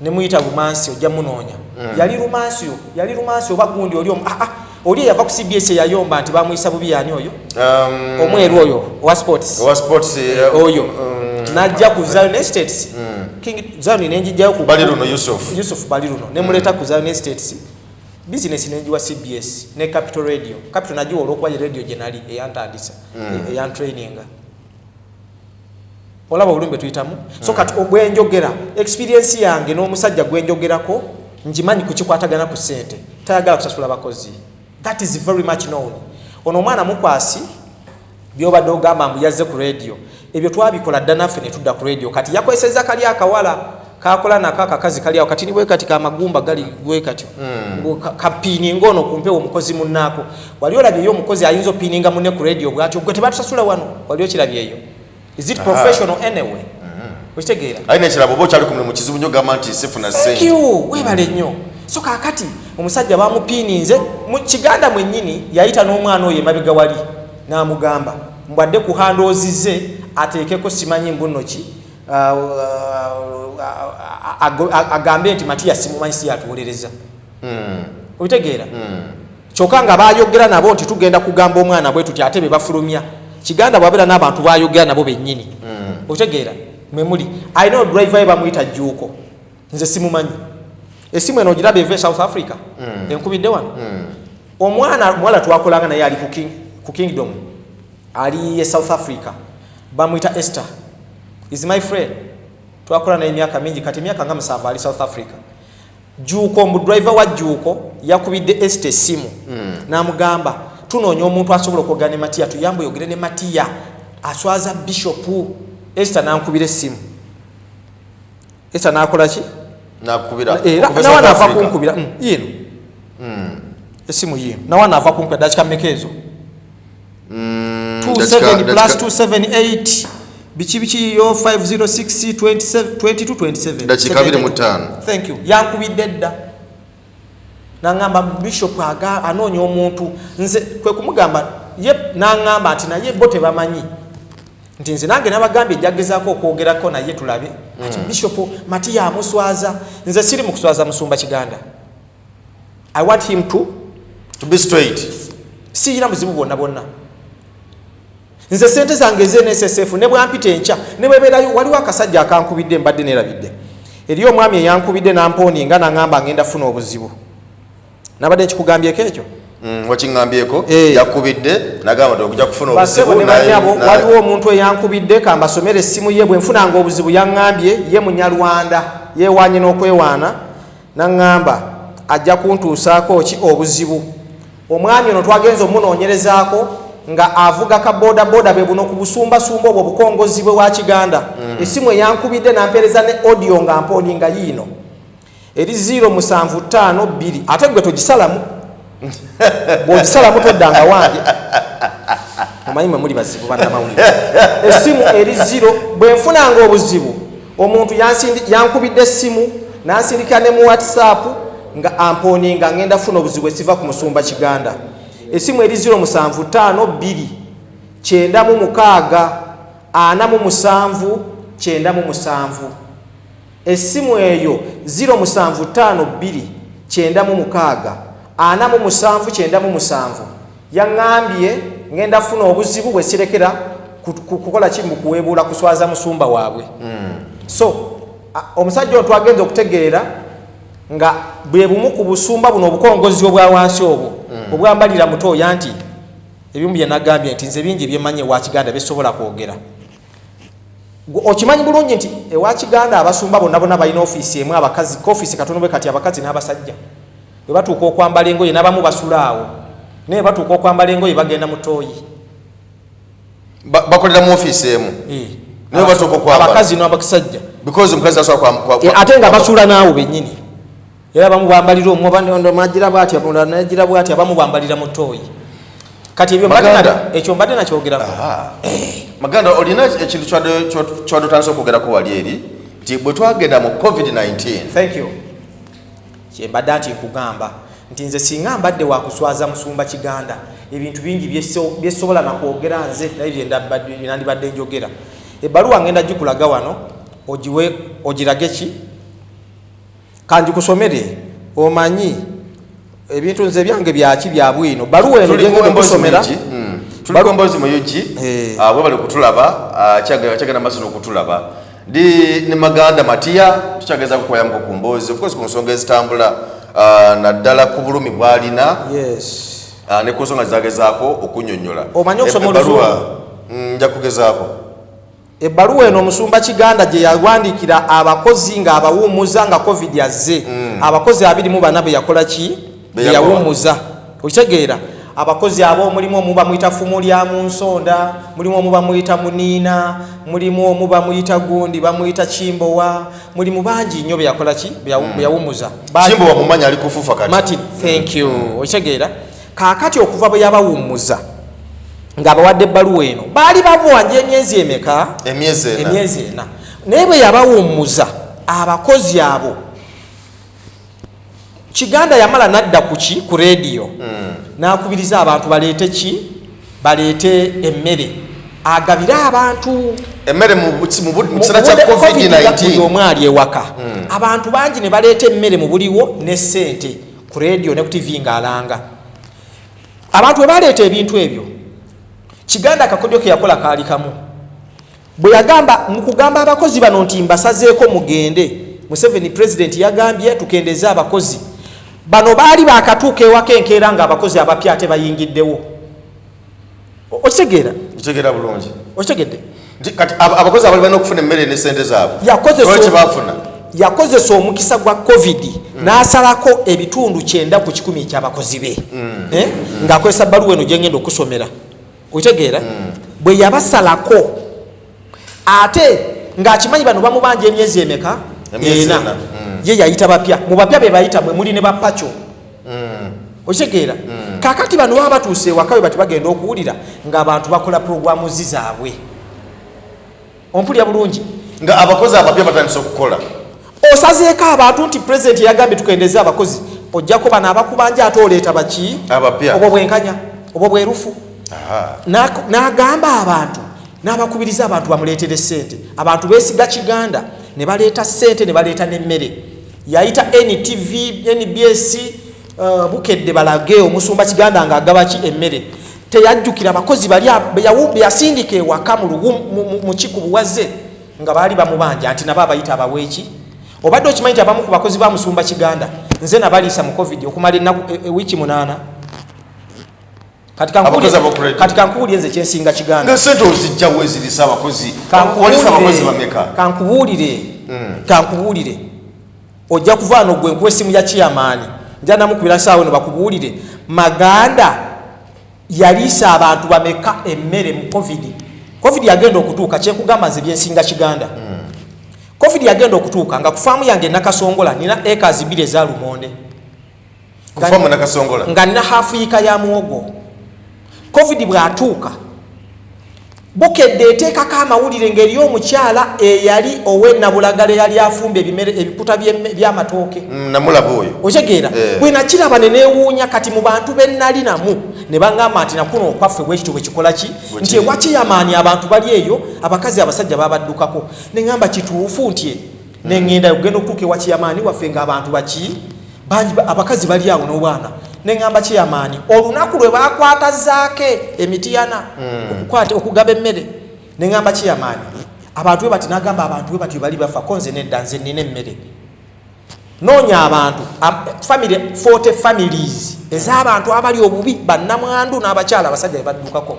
nemuyita Lumansi, ojja munoonya. Yali Lumansi, yali Lumansi oba gundi oli oli eyava ku CBS eyayomba nti bamuyisa bubi, yani oyo? Omweru oyo owa sports. Owa sports, Oyo najja ku Zion Estates. King Zion nenjijjayo ku Baliruno Yusuf. Yusuf Baliruno, nemuleeta ku Zion Estates. Business nenjiwa CBS ne Capital Radio. Capital nagiwa olwokuba ye radio gye nali eyantandisa, eyantraininga. Olaba obulumi bwe tuyitamu. So kati bwenjogera experience yange n'omusajja gwenjogerako, ngimanyi kukikwatagana ku ssente, tayagala kusasula bakozi. That is very much known. Ono omwana mukwasi byobadde ogamba mbu yazze ku radio, ebyo twabikola dda naffe ne tudda ku radio. Kati yakozesezza kali akawala Kakola nako akakazi kali awo kati bwe kati kamagumba gali bwe kati. Kapiininga ono kumpewo omukozi munnaako. Wali olabyeyo omukozi ayinza opiininga munne ku radio bw'atyo, gwe tebatusasula wano? Wali okirabyeyo? Is it professional anyway? Okitegeera? Alina ekirabo, oba okyali ku mulimu kizibu nnyo gamba nti sifuna Thank ssente. you, weebale nnyo. So kaakati omusajja bamupiininze mu Kiganda mwennyini, yayita n'omwana oyo emabega wali n'amugamba mbwadde ku handles ze ateekeko simanyi mbuno ki, agambe nti Matiya simumanyi, si yatuwolereza. Obitegeera? Kyokka nga bayogera nabo nti tugenda kugamba omwana bwe tuti, ate be bafulumya Kiganda bwabeera n'abantu bayogera nabo bennyini. Otegeera? Memuli alina odriver ye bamuyita Jjuuko, nze simumanyi. Esimu eno ogiraba eva e South Africa, enkubidde wano. Omwana muwala twakolanga naye ali ku Kingdom, ali e South Africa, bamuyita Esther, is my friend. Twakola naye emyaka mingi, kati emyaka nga 7 ali South Africa. Juuko, mbu driver wa Juuko yakubidde Esther essimu n'amugamba, tunoonya omuntu asobola okwogera ne Matiya, tuyambe oyogere ne Matiya, aswaza bishopu. Esther nankubira essimu. Esther nakola ki? Nakubira Era okuva nawe South naava Africa. kunkubira. Yino essimu yiino, nawe naava kunkubira. Dakika mmeka ezo? 27 plus 278 biki biki yo 506 27 22 27. Dakika 25. Thank you. Yankubidde dda naŋŋamba bishop anoonya omuntu. Nze kwe kumugamba ye, naŋŋamba nti naye bo tebamanyi nti nze nange nabagambye ejjagezaako okwogerako naye tulabe ati Bishop Matiya amuswaza. Nze siri mu kuswaza musumba Kiganda. I want him to be straight. Siyina buzibu bwonna bwonna. Nze sente zange ezenssf ne bwampita enkya ne bwebeerayo. Waliwo akasajja akankubidde, mbadde nerabidde. Eriyo omwami eyankubidde namponinga naŋŋamba ngenda funa obuzibu. Nabadde nkikugambyeko ekyo. Wakiŋŋambyeko. Eh. Yakubidde nagamba nti okujja kufuna Basebo obuzibu ne banyabo, waliwo omuntu eyankubidde, kambasomere essimu ye. Bwe nfunanga obuzibu, yaŋŋambye ye Munyarwanda, yeewanye n'okwewaana, naŋŋamba ajja kuntuusaako ki obuzibu. Omwami ono twagenza omunoonyerezaako nga avuga ka bodaboda, bwe buno ku busumbasumba obwo obukongozi bwe wa Kiganda. Essimu eyankubidde nampeereza ne audio nga mpooni nga yiino eri 0752. Ate gwe togisalamu, bw'ogisalamu toddanga wange. Omanyi mwe muli bazibu bannamawulire. Essimu eri 0, bwe nfunanga obuzibu, omuntu yankubidde essimu nansindika ne mu WhatsApp nga amponinga ngenda funa obuzibu esiva ku musumba Kiganda. Essimu eri 0752 96 47 97. Essimu eyo 0752 96 47 97. Yaŋŋambye ngenda funa obuzibu bwe sirekera kukola ki mu kuweebuula kuswaza musumba waabwe. So omusajja ono twagenza okutegeera nga bwe bumu ku busumba buno obukongozi obwa wansi obwo obwambalira mutooya nti ebimu bye nagambye nti nze bingi byemmanyi ewa Kiganda byesobola kwogera. Okimanyi bulungi nti ewa Kiganda abasumba bonna bonna balina ofiisi emu, abakazi kofiisi katono bwe kati, abakazi n'abasajja bwe batuuka okwambala engoye n'abamu basula awo, naye bwe batuuka okwambala engoye bagenda mu tooyi. Bakolera mu ofiisi emu? Eh. Naye batuuka okwambala. Abakazi n'abasajja. Because omukazi asobola Ate nga basula naawo bennyini, era abamu bambalira omwo, nagira bwati, omulala nagira bwati, abamu bambalira mu tooyi. Kati ebyo mbadde Maganda. Ekyo mbadde nakyogerako. Maganda, olina ekintu kywadde otandise okwogerako wali eri nti bwe twagenda mu COVID-19. Thank you. Kyembadde nti nkugamba nti nze singa mbadde wakuswaza musumba Kiganda, ebintu bingi byesobola nakwogera nze, naye byenandibadde njogera. Ebbaluwa ngenda gikulaga wano, ogiwe ogirage ki, kanjikusomere. Omanyi ebintu nze byange byaki bya bwino. Baluwa eno Tuli ku gyengenda Emboozi okusomera. mu UG. Tuli ku Emboozi mu UG. Eh. Ah, webale kutulaba. Ah, kyagenda maaso n'okutulaba. Ndi ne Maganda Matiya, tukyageza kukoyamuko ku mboozi, of course ku nsonga ezitambula, naddala ku bulumi bw'alina, ne ku nsonga zagezaako okunnyonnyola. Omanyi okusoma Ebbaluwa, Oluzungu? Nja kugezaako. Ebbaluwa eno omusumba Kiganda gye yawandiikira abakozi ng'abawummuza nga COVID azze, abakozi 24 bwe yakola ki? Be Be yagoba. yawummuza. Okitegeera? Abakozi abo mulimu omu bamuyita Fumu lya mu nsonda, mulimu omu bamuyita Muniina, mulimu omu bamuyita gundi, bamuyita Kimbowa, mulimu bangi nnyo beyakola ki, beyawummuza. Kimbowa mumanyi, ali kufufa kati. Martin, thank you. Okitegeera? Kaakati okuva bwe yabawummuza ng'abawadde ebbaluwa eno, baali babuwanja emyezi emeka? Emyezi 4. Emyezi 4. Naye bwe yabawummuza abakozi abo, Kiganda yamala nadda ku ki, ku rediyo, n'akubiriza abantu baleete ki, baleete emmere agabire abantu. Emmere mu kiseera kya Mu budde COVID-19. Buli omu ali ewaka. Abantu bangi ne baleeta emmere mu buliwo ne ssente ku rediyo ne ku TV ng'alanga. Abantu bwe baleeta ebintu ebyo, Kiganda akakodyo ke yakola kaali kamu. Bwe yagamba, mu kugamba abakozi bano nti mbasazeeko mugende, Museveni president yagambye tukendeze abakozi, bano baali bakatuuka ewaka enkeera nga abakozi abapya ate bayingiddewo. Okitegeera? Kitegeera bulungi. Okitegedde? Nti kati abakozi abali balina okufuna emmere ne sente zaabwe, lwaki bafuna? Yakozesa omukisa gwa COVID n'asalako ebitundu 90% ekyabakozi be. Eh? Ng'akozesa bbaluwa eno gyengenda okusomera. Okitegeera? Bwe yabasalako, ate ng'akimanyi bano bamubanja emyezi emeka? Emyezi 4. 4. Ye yayita bapya. Mu bapya be bayita mwe muli ne bapaco. Okitegeera? Kaakati bano baba batuuse ewaka, we bati bagenda okuwulira ng'abantu bakola puroguramu zi zaabwe. Ompulira bulungi? Nga abakozi abapya batandise okukola. Osazeeko abantu nti pulezidenti yagambye tukendeze abakozi, ojjako bano abakubanja ate oleeta baki? Abapya. Obwo bwenkanya? Obwo bwerufu? Aha. N'agamba abantu, n'abakubiriza abantu bamuleetere ssente. Abantu beesiga Kiganda ne baleeta ssente ne baleeta n'emmere. Yayita NTV, NBS, Bukedde balage omusumba Kiganda ng'agaba ki, emmere. Teyajjukira abakozi bali beyasindika ewaka mu kikubuwaze nga baali bamubanja nti nabo abayita abaweeki. Obadde okimanyi nti abamu ku bakozi ba musumba Kiganda nze nabaliisa mu COVID okumala ennaku wiiki 8? Kati Abakozi ab'oku kati kankubuulire nze kyensinga Kiganda. Nga sente ozijjawo ezirisa abakozi? Walisa abakozi bameka? Kankubuulire, ojja kuvaano gwe nkuwa essimu ya chairman, nja namukubira saawa eno bakubuulire Maganda yaliisa abantu bameka emmere mu COVID. COVID yagenda okutuuka, kyenkugamba nze byensinga Kiganda, COVID yagenda okutuuka nga ku faamu yange Nakasongola nina acres 2 eza lumonde. Ku faamu Nakasongola? Nga nina half yiika ya muwogo. COVID bw'atuuka, Bukedde eteekako amawulire ng'eri omukyala eyali ow'enabulagala eyali afumba ebimere, ebikuta by'amatooke. Namulaba oyo. Okitegeera? Eh. Bwe nakiraba ne neewuunya. Kati mu bantu be nali namu ne baŋŋamba nti nakuno okwaffe bwe kityo bwe kikola ki, nti Bwe kiri. ewa chairman abantu bali eyo, abakazi abasajja babaddukako. Ne ŋŋamba kituufu nti ne ŋŋenda okugenda okutuuka ewa chairman waffe ng'abantu baki bangi, abakazi bali awo n'obwana. Ne ŋŋamba chairman, olunaku lwe bakwata zaake emitiyana okukwata okugaba emmere, ne ŋŋamba chairman abantu bwe bati, n'agamba abantu bwe bati bali bafa ko nze nedda, nze nnina emmere, noonya abantu family 40 families ez'abantu abali obubi, bannamwandu n'abakyala, abasajja be baddukako.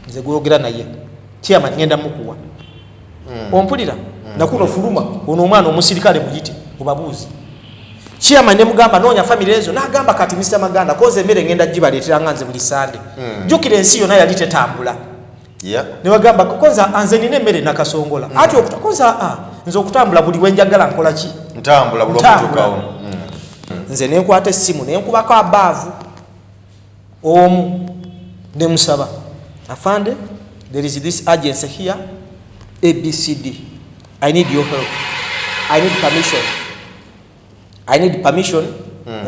Nze gwogera naye chairman ngenda mukuwa. Ompulira? Nakuno fuluma ono omwana omusirikale muyite obabuuze. Chairman ne mugamba noonya family ezo, n'agamba kati Mr Maganda, koze emmere ngenda gibaleetera nga nze buli Sande. Jjukira ensi yonna yali tetambula. Ne bagamba koza nze nina emmere Nakasongola. Ati koza nze okutambula buli wenjagala nkola ki? Ntambula buli Ntambula. omutuukawo. Nze nenkwata essimu nenkubako abaavu omu nemusaba, afande, there is this agency here, ABCD, I need your help, I need permission, I need permission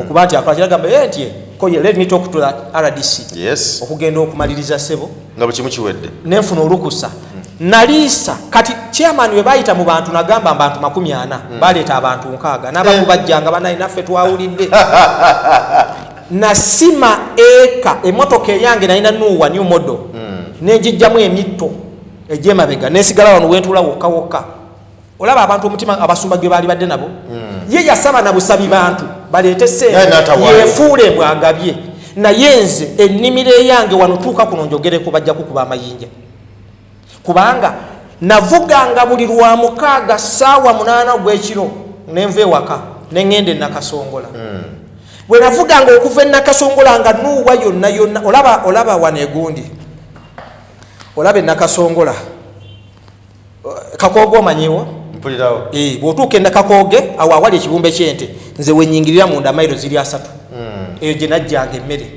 okuba nti akola kiragamba ye nti koye, let me talk to the RDC. Okugenda okumaliriza ssebo, nga bwe kimu kiwedde, nenfuna olukusa naliisa. Kati chairman we bayita mu bantu nagamba abantu 40, baleeta abantu 60 n'abamu bajjanga banaye naffe twawulidde. Nasima eka emotoka eyange nalina nuwa new model, nenjijjamu emitto egyemabega nesigala wano wentula wokka wokka. Olaba abantu omutima abasumba gwe baali badde nabo. Ye yasaba na busabi bantu baleete Naye sente n'atawaayo. yefuule bwagabye, naye nze ennimiro eyange wano tuuka kuno njogereko bajja kukuba amayinja, kubanga navuganga buli lwa mukaaga ssaawa 8 ogw'ekiro nenva ewaka neŋŋenda e Nakasongola. Bwe navuganga okuva e Nakasongola nga nuuwa yonna yonna, olaba wano egundi, olaba e Nakasongola Kakooge, omanyiwo? Mpulirawo. Bw'otuuka e Nakakooge awo awali ekibumbe ky'ente, nze wenyingirira munda mayiro ziri 30. Eyo gye najjanga emmere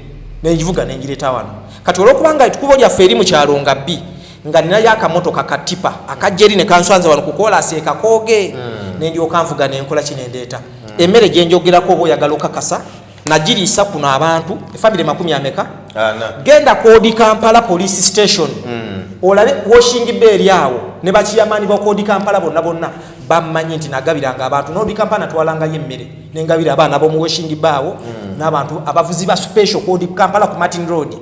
nengivuga nengireeta wano. Kati olwokubanga ekkubo lyaffe eri mu kyalo nga bbi, nga ninayo akamotoka ka tipa akajja eri ne kanswanza wano ku koolaasi e Kakooge, nendyoka nvuga nenkola ki, nendeeta emmere gyenjogerako. Oba oyagala okakasa, nagiriisa kuno abantu efamire makumi ameka? Ana. Genda ku Old Kampala Police Station, olabe washing bay eri awo, ne bakiyamaani ba Old Kampala bonna bonna bamanyi nti nagabiranga abantu. N'Old Kampala natwalangayo emmere nengabira abaana ab'omu washing bay awo n'abantu abavuzi ba special ku Old Kampala ku Martin Road.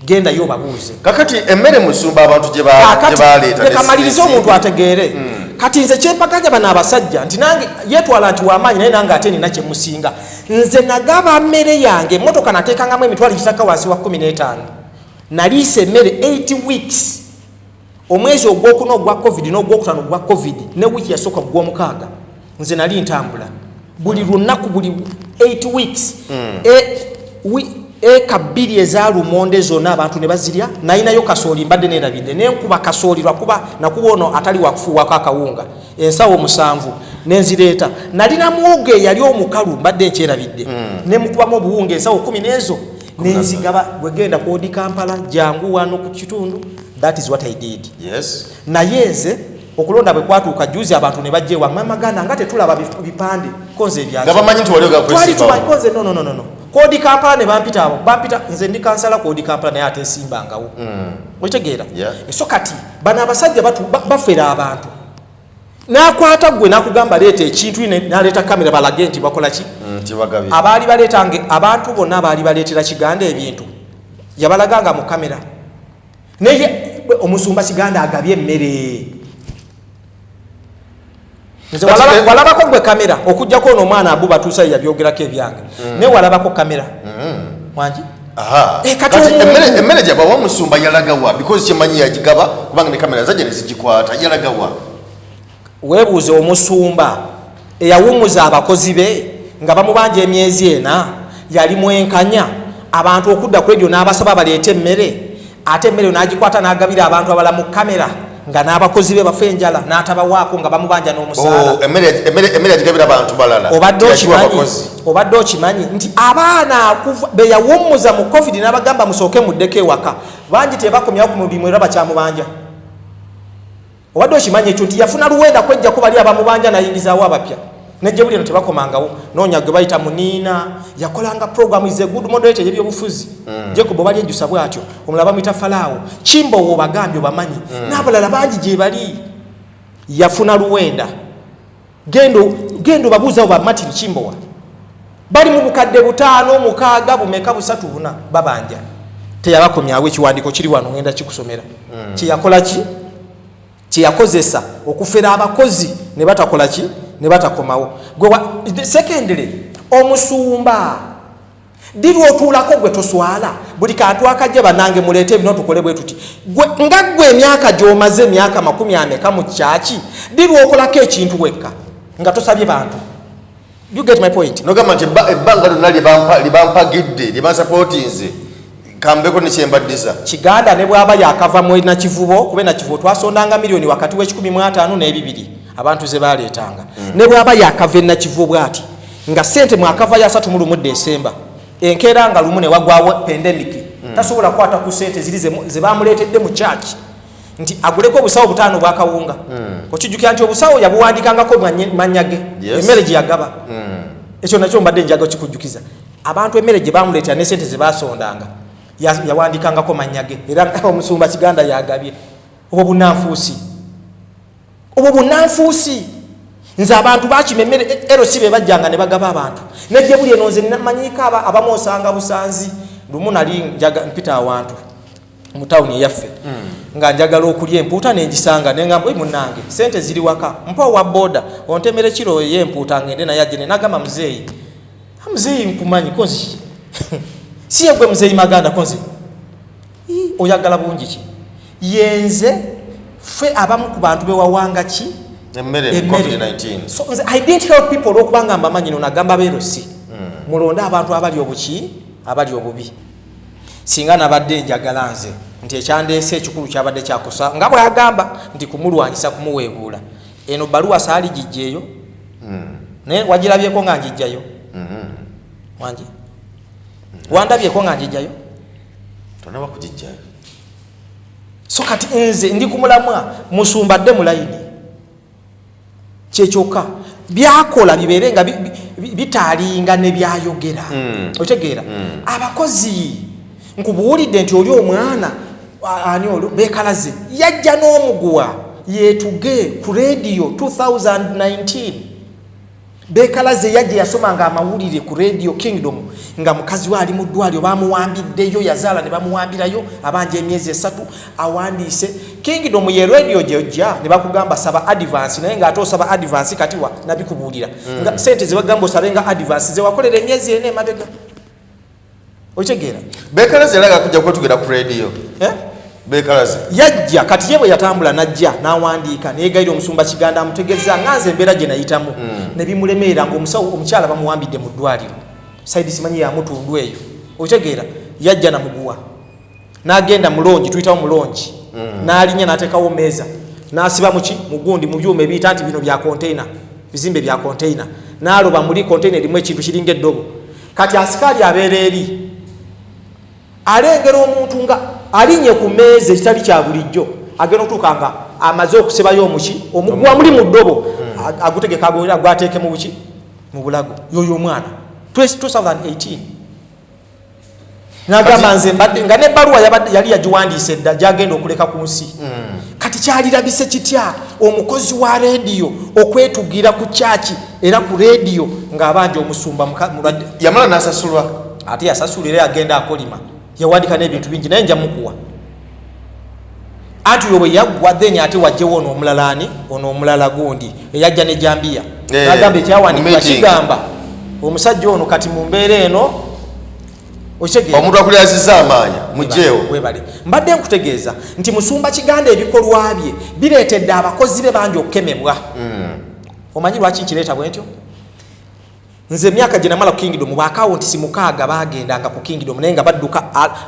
Gendayo obabuuze. Kakati emmere, musumba, abantu gye baleeta leka malirize omuntu ategeere. Kati nze kyempakanya bano abasajja nti nange yeetwala nti wamaanyi, naye nange ate nina kyemusinga. Nze nagaba mmere yange, emotoka nateekangamu emitwalo gitaka wansi wa 15. Naliisa emmere 8 weeks, omwezi ogwokuna ogwa COVID n'ogwokutaano ogwa COVID ne wiiki yasooka gwomukaaga. Nze nali ntambula buli lunaku, buli 8 weeks. Eka 2 eza lumonde zonna abantu ne bazirya. Nalinayo kasooli, mbadde nerabidde, nenkuba kasooli lwakuba nakuba ono atali wakufuuwako akawunga, ensawo 7 nenzireeta. Nalina muwogo eyali omukalu, mbadde nkyerabidde, nemukubamu obuwunga ensawo 10 n'ezo nenzigaba. Gwegenda ku Old Kampala, jangu wano ku kitundu. That is what I did. Naye nze okulonda bwe kwatuuka juzi, abantu ne bajja ewange, Maganda, nga tetulaba bipande konze. Nga bamanyi nti wali Twali ogakwesimbawo. tumanyi konze. No, no, no, no, no. Ku Old Kampala ne bampita, abo bampita nze ndi kansala ku Old Kampala, naye ate nsimbangawo, okitegeera? Yeah. So kati bano abasajja bafera abantu. Nakwata gwe nakugamba leeta ekintu, naleeta kamera balage nti bakola ki. Nti bagabye. Abaali baleetanga, abantu bonna abaali baleetera Kiganda ebintu, yabalaganga mu kamera, naye omusumba Kiganda agabye emmere. Nze walabako gwe kamera okugjako ono omwana abu batuusa yabyogerako ebyange, naye walabako kamera wangi? Aha. Eh, kati Kati emmere gyabawa omusumba yalagawa? Because kyemanyi yagigaba, kubanga ne kamera zajja nezigikwata. Yalagawa? Weebuuze omusumba eyawummuza abakozi be nga bamubanja emyezi 4, yali mwenkanya abantu okudda ku ebyo n'abasaba baleete emmere, ate emmere n'agikwata n'agabira abantu abala mu kamera, nga n'abakozi be bafa enjala n'atabawaako nga bamubanja n'omusaala. Oh, emmere yagigabira abantu balala. Obadde Teyagiwa okimanyi? abakozi. Obadde okimanyi nti abaana akuva be yawummuza mu COVID n'abagamba musooke muddeko ewaka, bangi tebakomyawo ku mulimu era bakyamubanja? Obadde okimanyi ekyo nti yafuna luwenda kwejjako bali abamubanja nayingizaawo abapya? Nejje buli eno tebakomangawo. Noonya gwe bayita Muniina, yakolanga program, is a good moderator ey'ebyobufuzi. Jacob bali ejjusa bw'atyo. Omulala bamuyita Falaawo Kimbowo, obagambye obamanyi, n'abalala bangi gye bali. Yafuna luwenda. Gendo gendo babuuzawo ba Martin Kimbowa, bali mu bukadde 5, 6, bumeka, 3, 4 babanja, teyabakomyawo. Ekiwandiiko kiri wano, ngenda kikusomera. Kyeyakola ki, kyeyakozesa okufera abakozi ne batakola ki, ne batakomawo. Gwe secondly, omusumba ddi lwotuulako gwe toswala? Buli kantu akajja, bannange muleete bino tukole bwe tuti. Gwe nga gwe, emyaka gy'omaze, emyaka makumi ameka mu kyaki, ddi lwokolako ekintu wekka nga tosabye bantu? You get my point? Nogamba nti ebbanga lyonna lyebampagidde, lyebansapootinze, kambeko nekyembaddiza. Kiganda ne bwaba yakava mu Nakivubo, kuba Nakivubo twasondanga miliyoni wakati w'e15 n'ebibiri abantu ze baleetanga. Ne bwaba yakava enakivubo bwati nga sente mwakavayo 31 Desemba, enkeera nga lumu ne wagwawo pandemic, tasobola kukwata ku sente ziri ze bamuleetedde mu church nti aguleko obusawo 5 bwakawunga. Okijjukira nti obusawo yabuwandikangako mannya ge? Yes. Emmere gye yagaba, ekyo nakyo mbadde njaga kikujjukiza abantu. Emmere gye bamuleetera ne sente ze basondanga, yawandikangako mannya ge. Era omusumba Kiganda yagabye. Obwo bunanfuusi, obwo bunanfuusi. Nze abantu bakima emmere, ero si be bajjanga ne bagaba abantu nejje buli eno. Nze namanyiko abamu osanga busanzi. Lumu nali njaga mpita awantu mu tawuni eyaffe nga njagala okulya empuuta, nengisanga, nengamba, "Oi munnange, sente ziri waka, mpa owa boda ontemere kiro ey'empuuta ngende." Naye ajje nagamba, "Muzeeyi, ah, muzeeyi, nkumanyi konzi si yegwe muzeeyi Maganda konzi. Ii, oyagala bungi ki?" Yenze ffe abamu ku bantu bewawanga ki? Emmere mu Emmere. COVID-19. So nze I didn't help people olwokubanga mbamanyi. No nagamba beero si. Mulonde abantu abali obuki, abali obubi. Singa nabadde njagala nze nti ekyandeese ekikulu kyabadde kyakosa nga bwagamba nti kumulwanyisa, kumuweebuula, eno baluwa saali gijjeeyo. Naye wagirabyeko nga njijjayo? Wangi wandabyeko nga njijjayo? Tonaba kugijjayo. So kati nze ndi kumulamwa, musumba dde mu layini, kyekyokka byakola bibeere nga bitaalinga ne byayogera. Otegeera? Abakozi nkubuulidde nti oli omwana ani olwo Bekalaze yajja n'omuguwa yetuge ku radio 2019. Bekalaze yajja yasomanga amawulire ku Radio Kingdom nga mukazi we ali mu ddwaliro, bamuwambiddeyo, yazaala ne bamuwambirayo, abanja emyezi 3. Awandiise Kingdom ye radio gyojja ne bakugamba saba advance, naye ng'ate osaba advance kati wa nabikubuulira nga sente zebagamba osabe nga advance zewakolera emyezi 4 emabega. Okitegeera? Bekalaze era kujja kwetugera ku radio. Eh? Bekalaze yajja kati ye bwe yatambula najja n'awandiika neyegayira omusumba Kiganda amutegeeza nga nze embeera gye nayitamu ne bimulemeera ng'omusawo omukyala bamuwambidde mu ddwaliro side simanyi yamutundu eyo. Okitegeera? Yajja namuguwa n'agenda mulongi, tuyitawo mulongi, n'alinnya n'ateekawo meeza n'asiba muki mugundi mu byuma ebiyita nti bino bya container, bizimbe bya container, n'aloba muli container erimu ekintu kiringa eddobo. Kati asikaali abeera eri alengera omuntu nga alinnye ku meeza ekitali kya bulijjo, agenda okutuuka nga amaze okusibayo omuki omuguwa muli mu ddobo, agutegeka gwateeke mu buki mu bulago. Yoyo omwana 2018 nagamba nze mbadde nga n'ebbaluwa yali yagiwandiise dda gyagenda okuleka ku nsi. Kati kyalirabise kitya omukozi wa rediyo okwetugira ku kyaki era ku rediyo ng'abanja omusumba mulwadde? Yamala n'asasulwa. Ate yasasula era yagenda akolima, yawandika n'ebintu bingi, naye nja mukuwa. Anti oyo bwe yaggwa, then ate wajjewo ono omulala, ani ono omulala gundi eyajja ne jambiya, nagamba ekyawandiikibwa meeting. Kigamba omusajja ono kati mu mbeera eno, okitegeera? Omuntu akulyaziza amaanya mugjeewo. Webale. Mbadde nkutegeeza nti musumba Kiganda ebikolwa bye bireetedde abakozi be bangi okukemebwa. Omanyi lwaki nkireeta bwe ntyo? Nze emyaka gye namala ku Kingdom, baakawunti 6 bagendanga ku Kingdom naye nga badduka.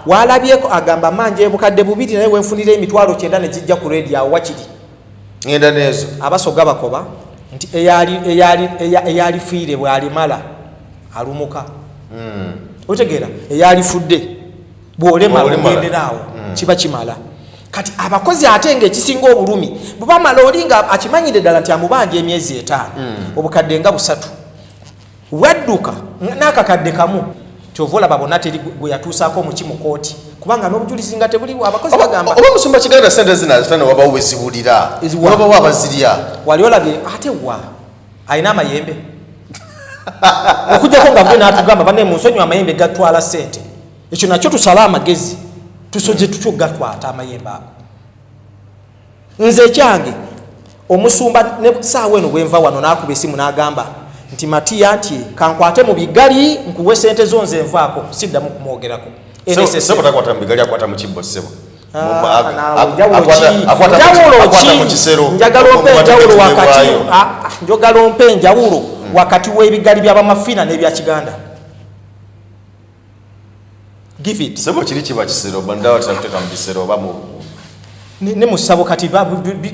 Walabyeko agamba manja ebukadde 2, naye wenfunira 90,000 ne gijja ku rediyo awo wakiri Ngenda neezo. Abasoga bakoba nti eyalifiire bw'alimala alumuka. Otegeera? Eyalifudde bw'olemala Bw'olemala. ogendera awo, kiba kimala. Kati abakozi ate nga ekisinga obulumi bwe bamala, oli nga akimanyire ddala nti amubanja emyezi 5, obukadde nga 3, wadduka n'akakadde kamu. Kyova olaba bonna teri gwe yatuusaako omuki mu kooti, kubanga n'obujulizi nga tebuliwo. Abakozi bagamba Oba musumba Kiganda sente zino azitane, wabawo wezibulira? Eziwa? Wabawo abazirya? Wali olabye ate wa alina amayembe okujjako nga vwe n'atugamba banne mu nsonyi amayembe gatwala sente. Ekyo nakyo tusale amagezi, tusoje tutyo gakwata amayembe ago. Nze ekyange omusumba ne saawa eno bwenva wano n'akuba esimu n'agamba nti Matiya nti kankwate mu bigali nkuwe sente zo, nze nvaako siddamu kumwogerako. NSSF. Sebo takwata mu bigali, akwata mu kibbo ssebo. Ah, naawe, njawulo ki? Njawulo Akwata ki? mu kisero. Njagala ompe enjawulo wakati Wakati Ah, ah, njagala ompe enjawulo wakati w'ebigali by'abamafina n'ebya Kiganda. Give it. Sebo kiri kiba kisero, bandawa terakuteeka mu kisero oba mu Ne mu ssabo kati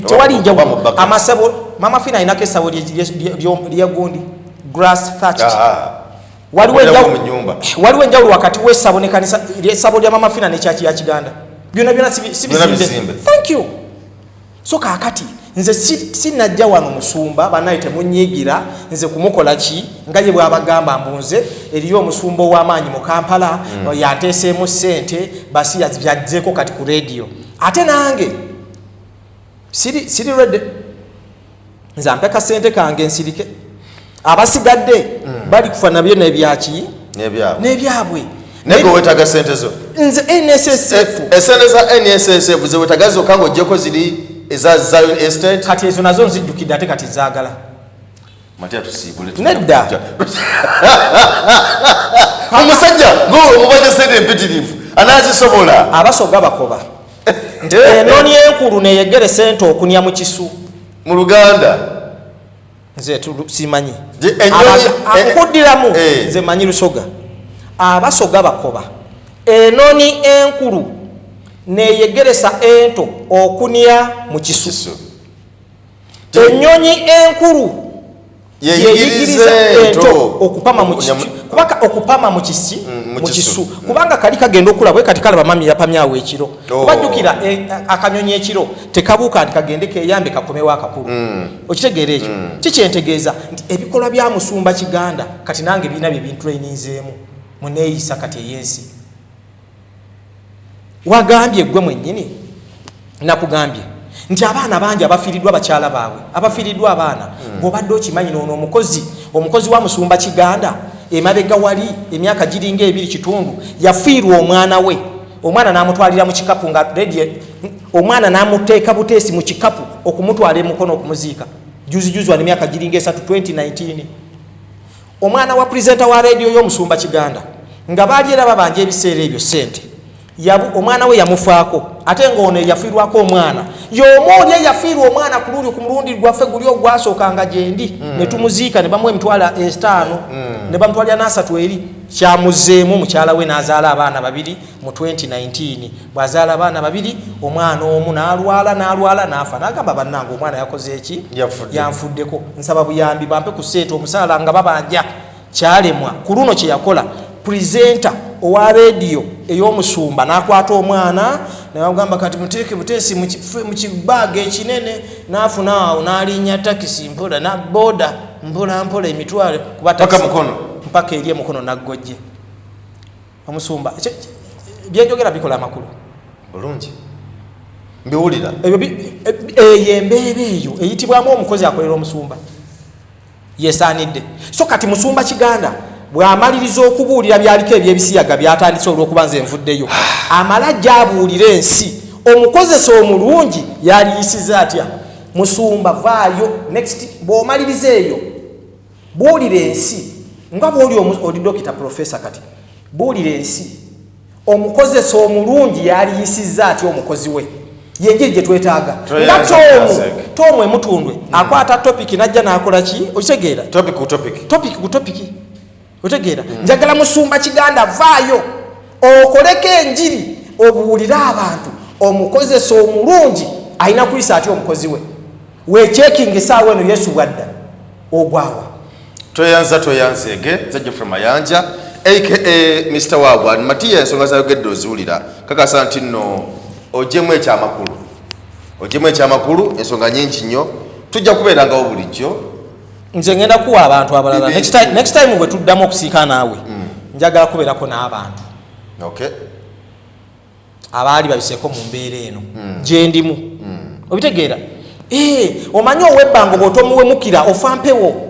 tewali oba njawulo. mu bucket. Amasabo mama fina alinako essabo lyegundi grass thatched. Waliwo Okulira enjawulo mu nnyumba. Waliwo enjawulo wakati w'essabo ne kanisa, essabo lya mama fina nekyaki ya Kiganda. Byonna byonna si Byonna bizimbe. bizimbe. Thank you. So kaakati nze sinajja wano musumba banaye temunyiigira nze kumukola ki nga ye bw'abagamba mbu nze eriyo omusumba ow'amaanyi mu Kampala yanteeseemu ssente basi byazzeeko kati ku rediyo. Ate nange siri ready, nze ampe kasente kange nsirike, abasigadde bali kufa nabyo nebyaki N'ebyabwe. N'ebyabwe. Naye gwe weetaaga sente zo. Nze NSSF. Esente za NSSF zewetaaga zokka ng'oggyeko ziri eza Zion Estate. Kati ezo nazo nzijjukidde, ate kati zaagala. Matya tusiibule. Nedda. Omusajja ng'omubanja sente empitirivu anaazisobola? Abasoga bakoba nti enoni enkulu neyegere sente okunya mu kisu. Mu Luganda. Nze simanyi. Nkuddiramu, nze manyi Lusoga. Abasoga bakoba enoni enkulu neyegeresa ento okunia mu kisu. Ennyonyi enkulu yeyigiriza ento okupama mu kisu, kubanga okupama mu kisi mu kisu, kubanga kali kagenda okula bwe kati kalaba mami yapamyawo ekiro. Kubajjukira akanyonyi ekiro tekabuuka nti kagende keyambe kakomewo akakulu. Okitegeera ekyo? Kikyentegeeza nti ebikolwa bya Musumba Kiganda kati nange birina bye bintraininzeemu muneeyisa kati ey'ensi. Wagambye gwe mwennyini, nakugambye nti abaana bangi abafiiriddwa bakyala baabwe, abafiiriddwa abaana, bw'obadde okimanyi noono omukozi wa Musumba Kiganda emabega wali emyaka giringa 2.5 yafiirwa omwana we. Omwana n'amutwalira mu kikapu nga ready, omwana n'amuteeka buteesi mu kikapu okumutwala emukono okumuziika. Juzi juzi wano emyaka giringa 3, 2019, omwana wa presenter wa radio y'Omusumba Kiganda nga baali era babanja ebiseera ebyo ssente, omwana we yamufaako, ate ng'ono yafiirwako omwana y'omu oli eyafiirwa omwana ku luli ku mulundi gwaffe guli ogwasookanga gyendi, ne tumuziika ne bamuwa 50,000, ne bamutwalira n'asatu eri. Kyamuzeemu mukyala we n'azaala abaana 2 mu 2019. Bw'azaala abaana 2, omwana omu n'alwala n'alwala n'afa, n'agamba bannange omwana yakoze eki? Yanfuddeko, nsaba buyambi bampe ku ssente omusaala nga babanja. Kyalemwa. Ku luno kye yakola, presenter owa rediyo ey'omusumba n'akwata omwana nabagamba kati muteeke buteesi mu kibaaga ekinene, n'afuna awo n'alinnya takisi mpola na boda mpola mpola emitwalo kuba mpaka Mukono, mpaka eri emukono naggojje omusumba. Byenjogera bikola amakulu. Bulungi, mbiwulira. Eyo embeera eyo eyitibwamu omukozi akolera omusumba yesaanidde. So kati Musumba Kiganda bw'amaliriza okubuulira byaliko ebyebisiyaga byatandise olw'okuba nze nvuddeyo, amala gy'abuulira ensi omukozesa omulungi yaliyisiza atya. Musumba vaayo next bw'omaliriza eyo buulira ensi nga bw'oli oli dokita professor, kati buulira ensi omukozesa omulungi yaliyisizza atya omukozi we. Yenjiri gye twetaaga nga Tomu Emutundwe akwata topic najja n'akola ki, okitegeera? Topic ku topic. Topic ku topic, otegeera? Njagala Musumba Kiganda vaayo okoleko enjiri obuulire abantu omukozesa omulungi alina kuyisa atya omukozi we. Wechekinga esaawa eno Yesu bwadda ogwawa. Tweyanza, tweyanzeege. Nze Geoffrey Mayanja aka Mr Wagwan Matiya. Ensonga zayogedde oziwulira, kakasa nti nno ogyemu ekyamakulu, ogyemu ekyamakulu. Ensonga nyingi nnyo, tujja kubeerangawo bulijjo. Nze ngenda kuwa abantu abalala. Next time bwe tuddamu okusiika naawe, njagala kubeerako n'abantu abaali babiseeko mu mbeera eno gyendimu, obitegeera? Omanyi ow'ebbango bw'otomuwemukira ofa mpewo.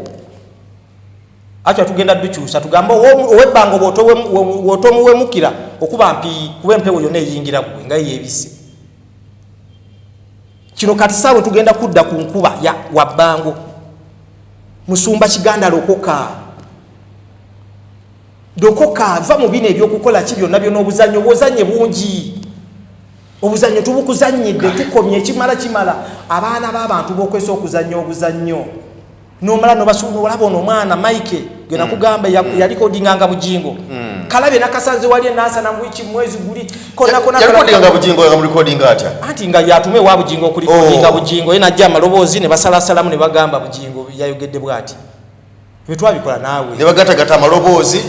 Atya tugenda dukyusa tugambe ow'ebbango bw'otomuwemukira okuba mpiyi, kuba empewo yonna eyingira gwe nga yeebise kino. Kati saawe tugenda kudda ku nkuba ya wabbango. Musumba Kiganda, lokoka, lokoka, va mu bino ebyokukola ki byonna byonna. Obuzannyo bwozanye bungi, obuzannyo tubukuzanyidde, tukomye, ekimala kimala. Abaana b'abantu bokwesa okuzannya obuzannyo nomala nolaba ono omwana Mike gwe nakugamba yalikodinganga Bujingo, kalabye nakasanze wali enansana wiki mwezi guli Yalikodinga Bujingo? Nga mulikodinga atya? Anti nga yatume ewa Bujingo okulikodinga. Bujingo ye najja amaloboozi ne basalasalamu ne bagamba Bujingo yayogedde bwati. Ebyo twabikola naawe. Ne bagatagata amaloboozi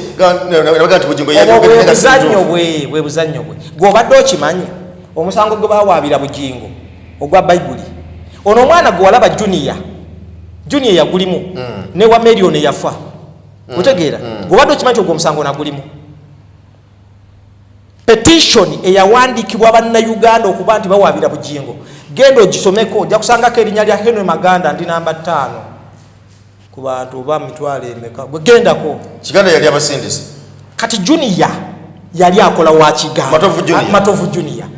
ne bagaa nti Bujingo obwo yayogedde bwe nga si buzannyo bituufu. Bwe buzannyo bwe gw'obadde okimanyi omusango gwe bawaabira Bujingo ogwa Bayibuli, ono omwana gwe walaba Junior, Junior yagulimu ne wa Merion yafa, otegeera? Gw'obadde okimanyi nti ogwo omusango nagulimu petition eyawandiikibwa Bannayuganda okuba nti bawaabira Bujingo. Genda ogisomeko, ojja kusangako erinnya lya Henry Maganda, ndi namba 5 ku bantu oba mitwalo emeka. Gwe gendako. Kiganda yali abasindise. Kati Junior yali akola wa Kiganda. Matovu Junior. Ah, Matovu Junior.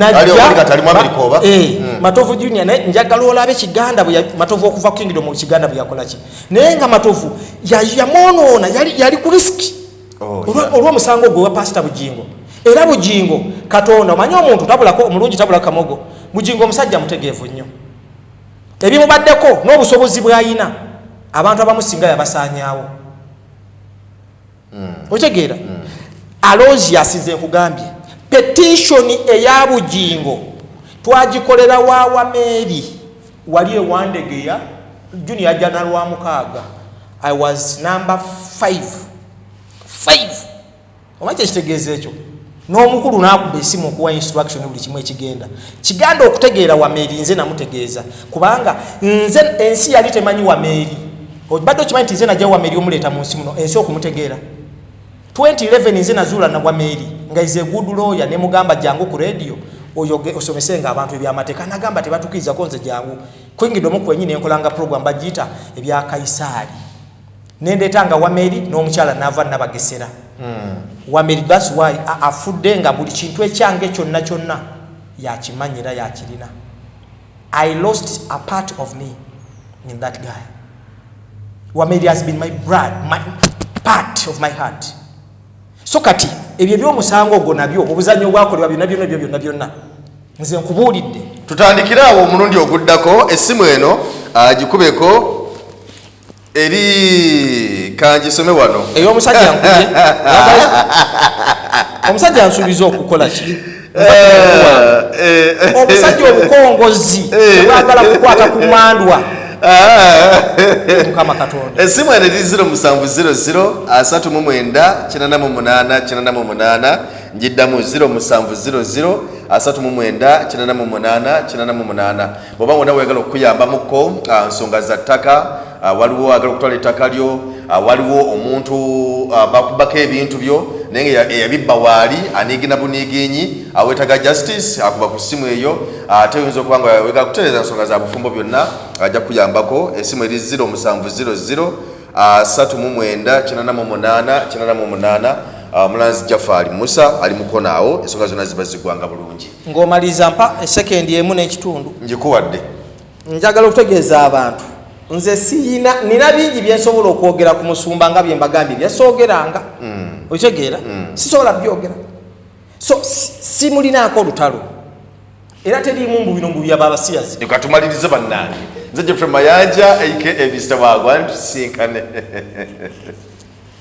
Ali oli kati ali mu America oba? Eh, Matovu Junior. Naye njagala olabe Kiganda bwe Matovu okuva ku Kingdom, Kiganda bwe yakola ki, naye nga Matovu yamwonoona, yali ku risk olw'omusango gwe wa Pasita Bujingo. Era Bujingo, Katonda, omanyi omuntu tabulako omulungi, tabulako kamogo. Bujingo omusajja mutegeevu nnyo, ebimubaddeko n'obusobozi bw'ayina. Abantu abamu singa yabasaanyaawo. Okitegeera? Aloysius, nze nkugambye, petition eya Bugingo twagikolera wa Wameeri wali ewandegeya. Junior ajja na Lwamukaaga. I was number 5 5. Omanyi kyekitegeeza ekyo? N'omukulu n'akuba esimu okuwa instruction, buli kimu ekigenda kiganda okutegeera. Wameeri nze namutegeeza, kubanga nze ensi yali temanyi Wameeri. Obadde okimanyi nti nze najja Wameeri omuleeta mu nsi muno, ensi okumutegeera? 2011 nze nazuula na Wameeri nga is a good lawyer, nemugamba, "Jangu ku radio oyoge osomesenga abantu ebyamateeka." Nagamba, "Tebatukirizako." Nze jangu kingdom kwenyini, enkolanga program bagiyita ebya Kaisaali, nendeeta nga Wameeri n'omukyala naava nabagesera. Wameeri, that's why afudde nga buli kintu ekyange kyonna kyonna yakimanyira, yakirina. I lost a part of me in that guy. Wameeri has been my blood, my part of my heart. So kati ebyo ebyomusango ogwo nabyo, obuzannyo obwakolebwa, byonna byonna ebyo byonna byonna nze nkubuulidde. Tutandikire awo omulundi oguddako. Essimu eno agikubeko eri kangisome wano. Ey'omusajja nkubye, omusajja nsuubiza okukola ki? Omusajja obukongozi tebwagala kukwata ku mandwa. Mukama Katonda! Essimu eno eri 0700 39 88 88. Njiddamu, 0700 39 88 88. Bw'oba ng'onna weyagala okukuyambamuko nsonga za ttaka, waliwo agala okutwala ettaka lyo, waliwo omuntu bakubako ebintu byo naye nga eyabibba waali aniigina buniiginyi, aweetaga justice, akuba ku ssimu eyo. Ate oyinza okuba nga wegala kutereeza nsonga za bufumbo, byonna ajja kuyambako. Essimu eri 0700 39 88 88. Omulanzi Jafaali Musa ali mukono awo, ensonga zonna ziba ziggwanga bulungi. Ng'omaliriza, mpa esekendi emu n'ekitundu. Njikuwadde. Njagala okutegeeza abantu, nze siyina, nina bingi byensobola okwogera ku musumba nga bye mbagambye byasoogeranga. Okitegeera? Sisobola byogera, so simulinaako olutalo, era teriimu mbu bino mbu byababasiyazi. Leka tumalirize bannange. Nze Jeffrey Mayanja aka Mr Wagwan, tusinkane.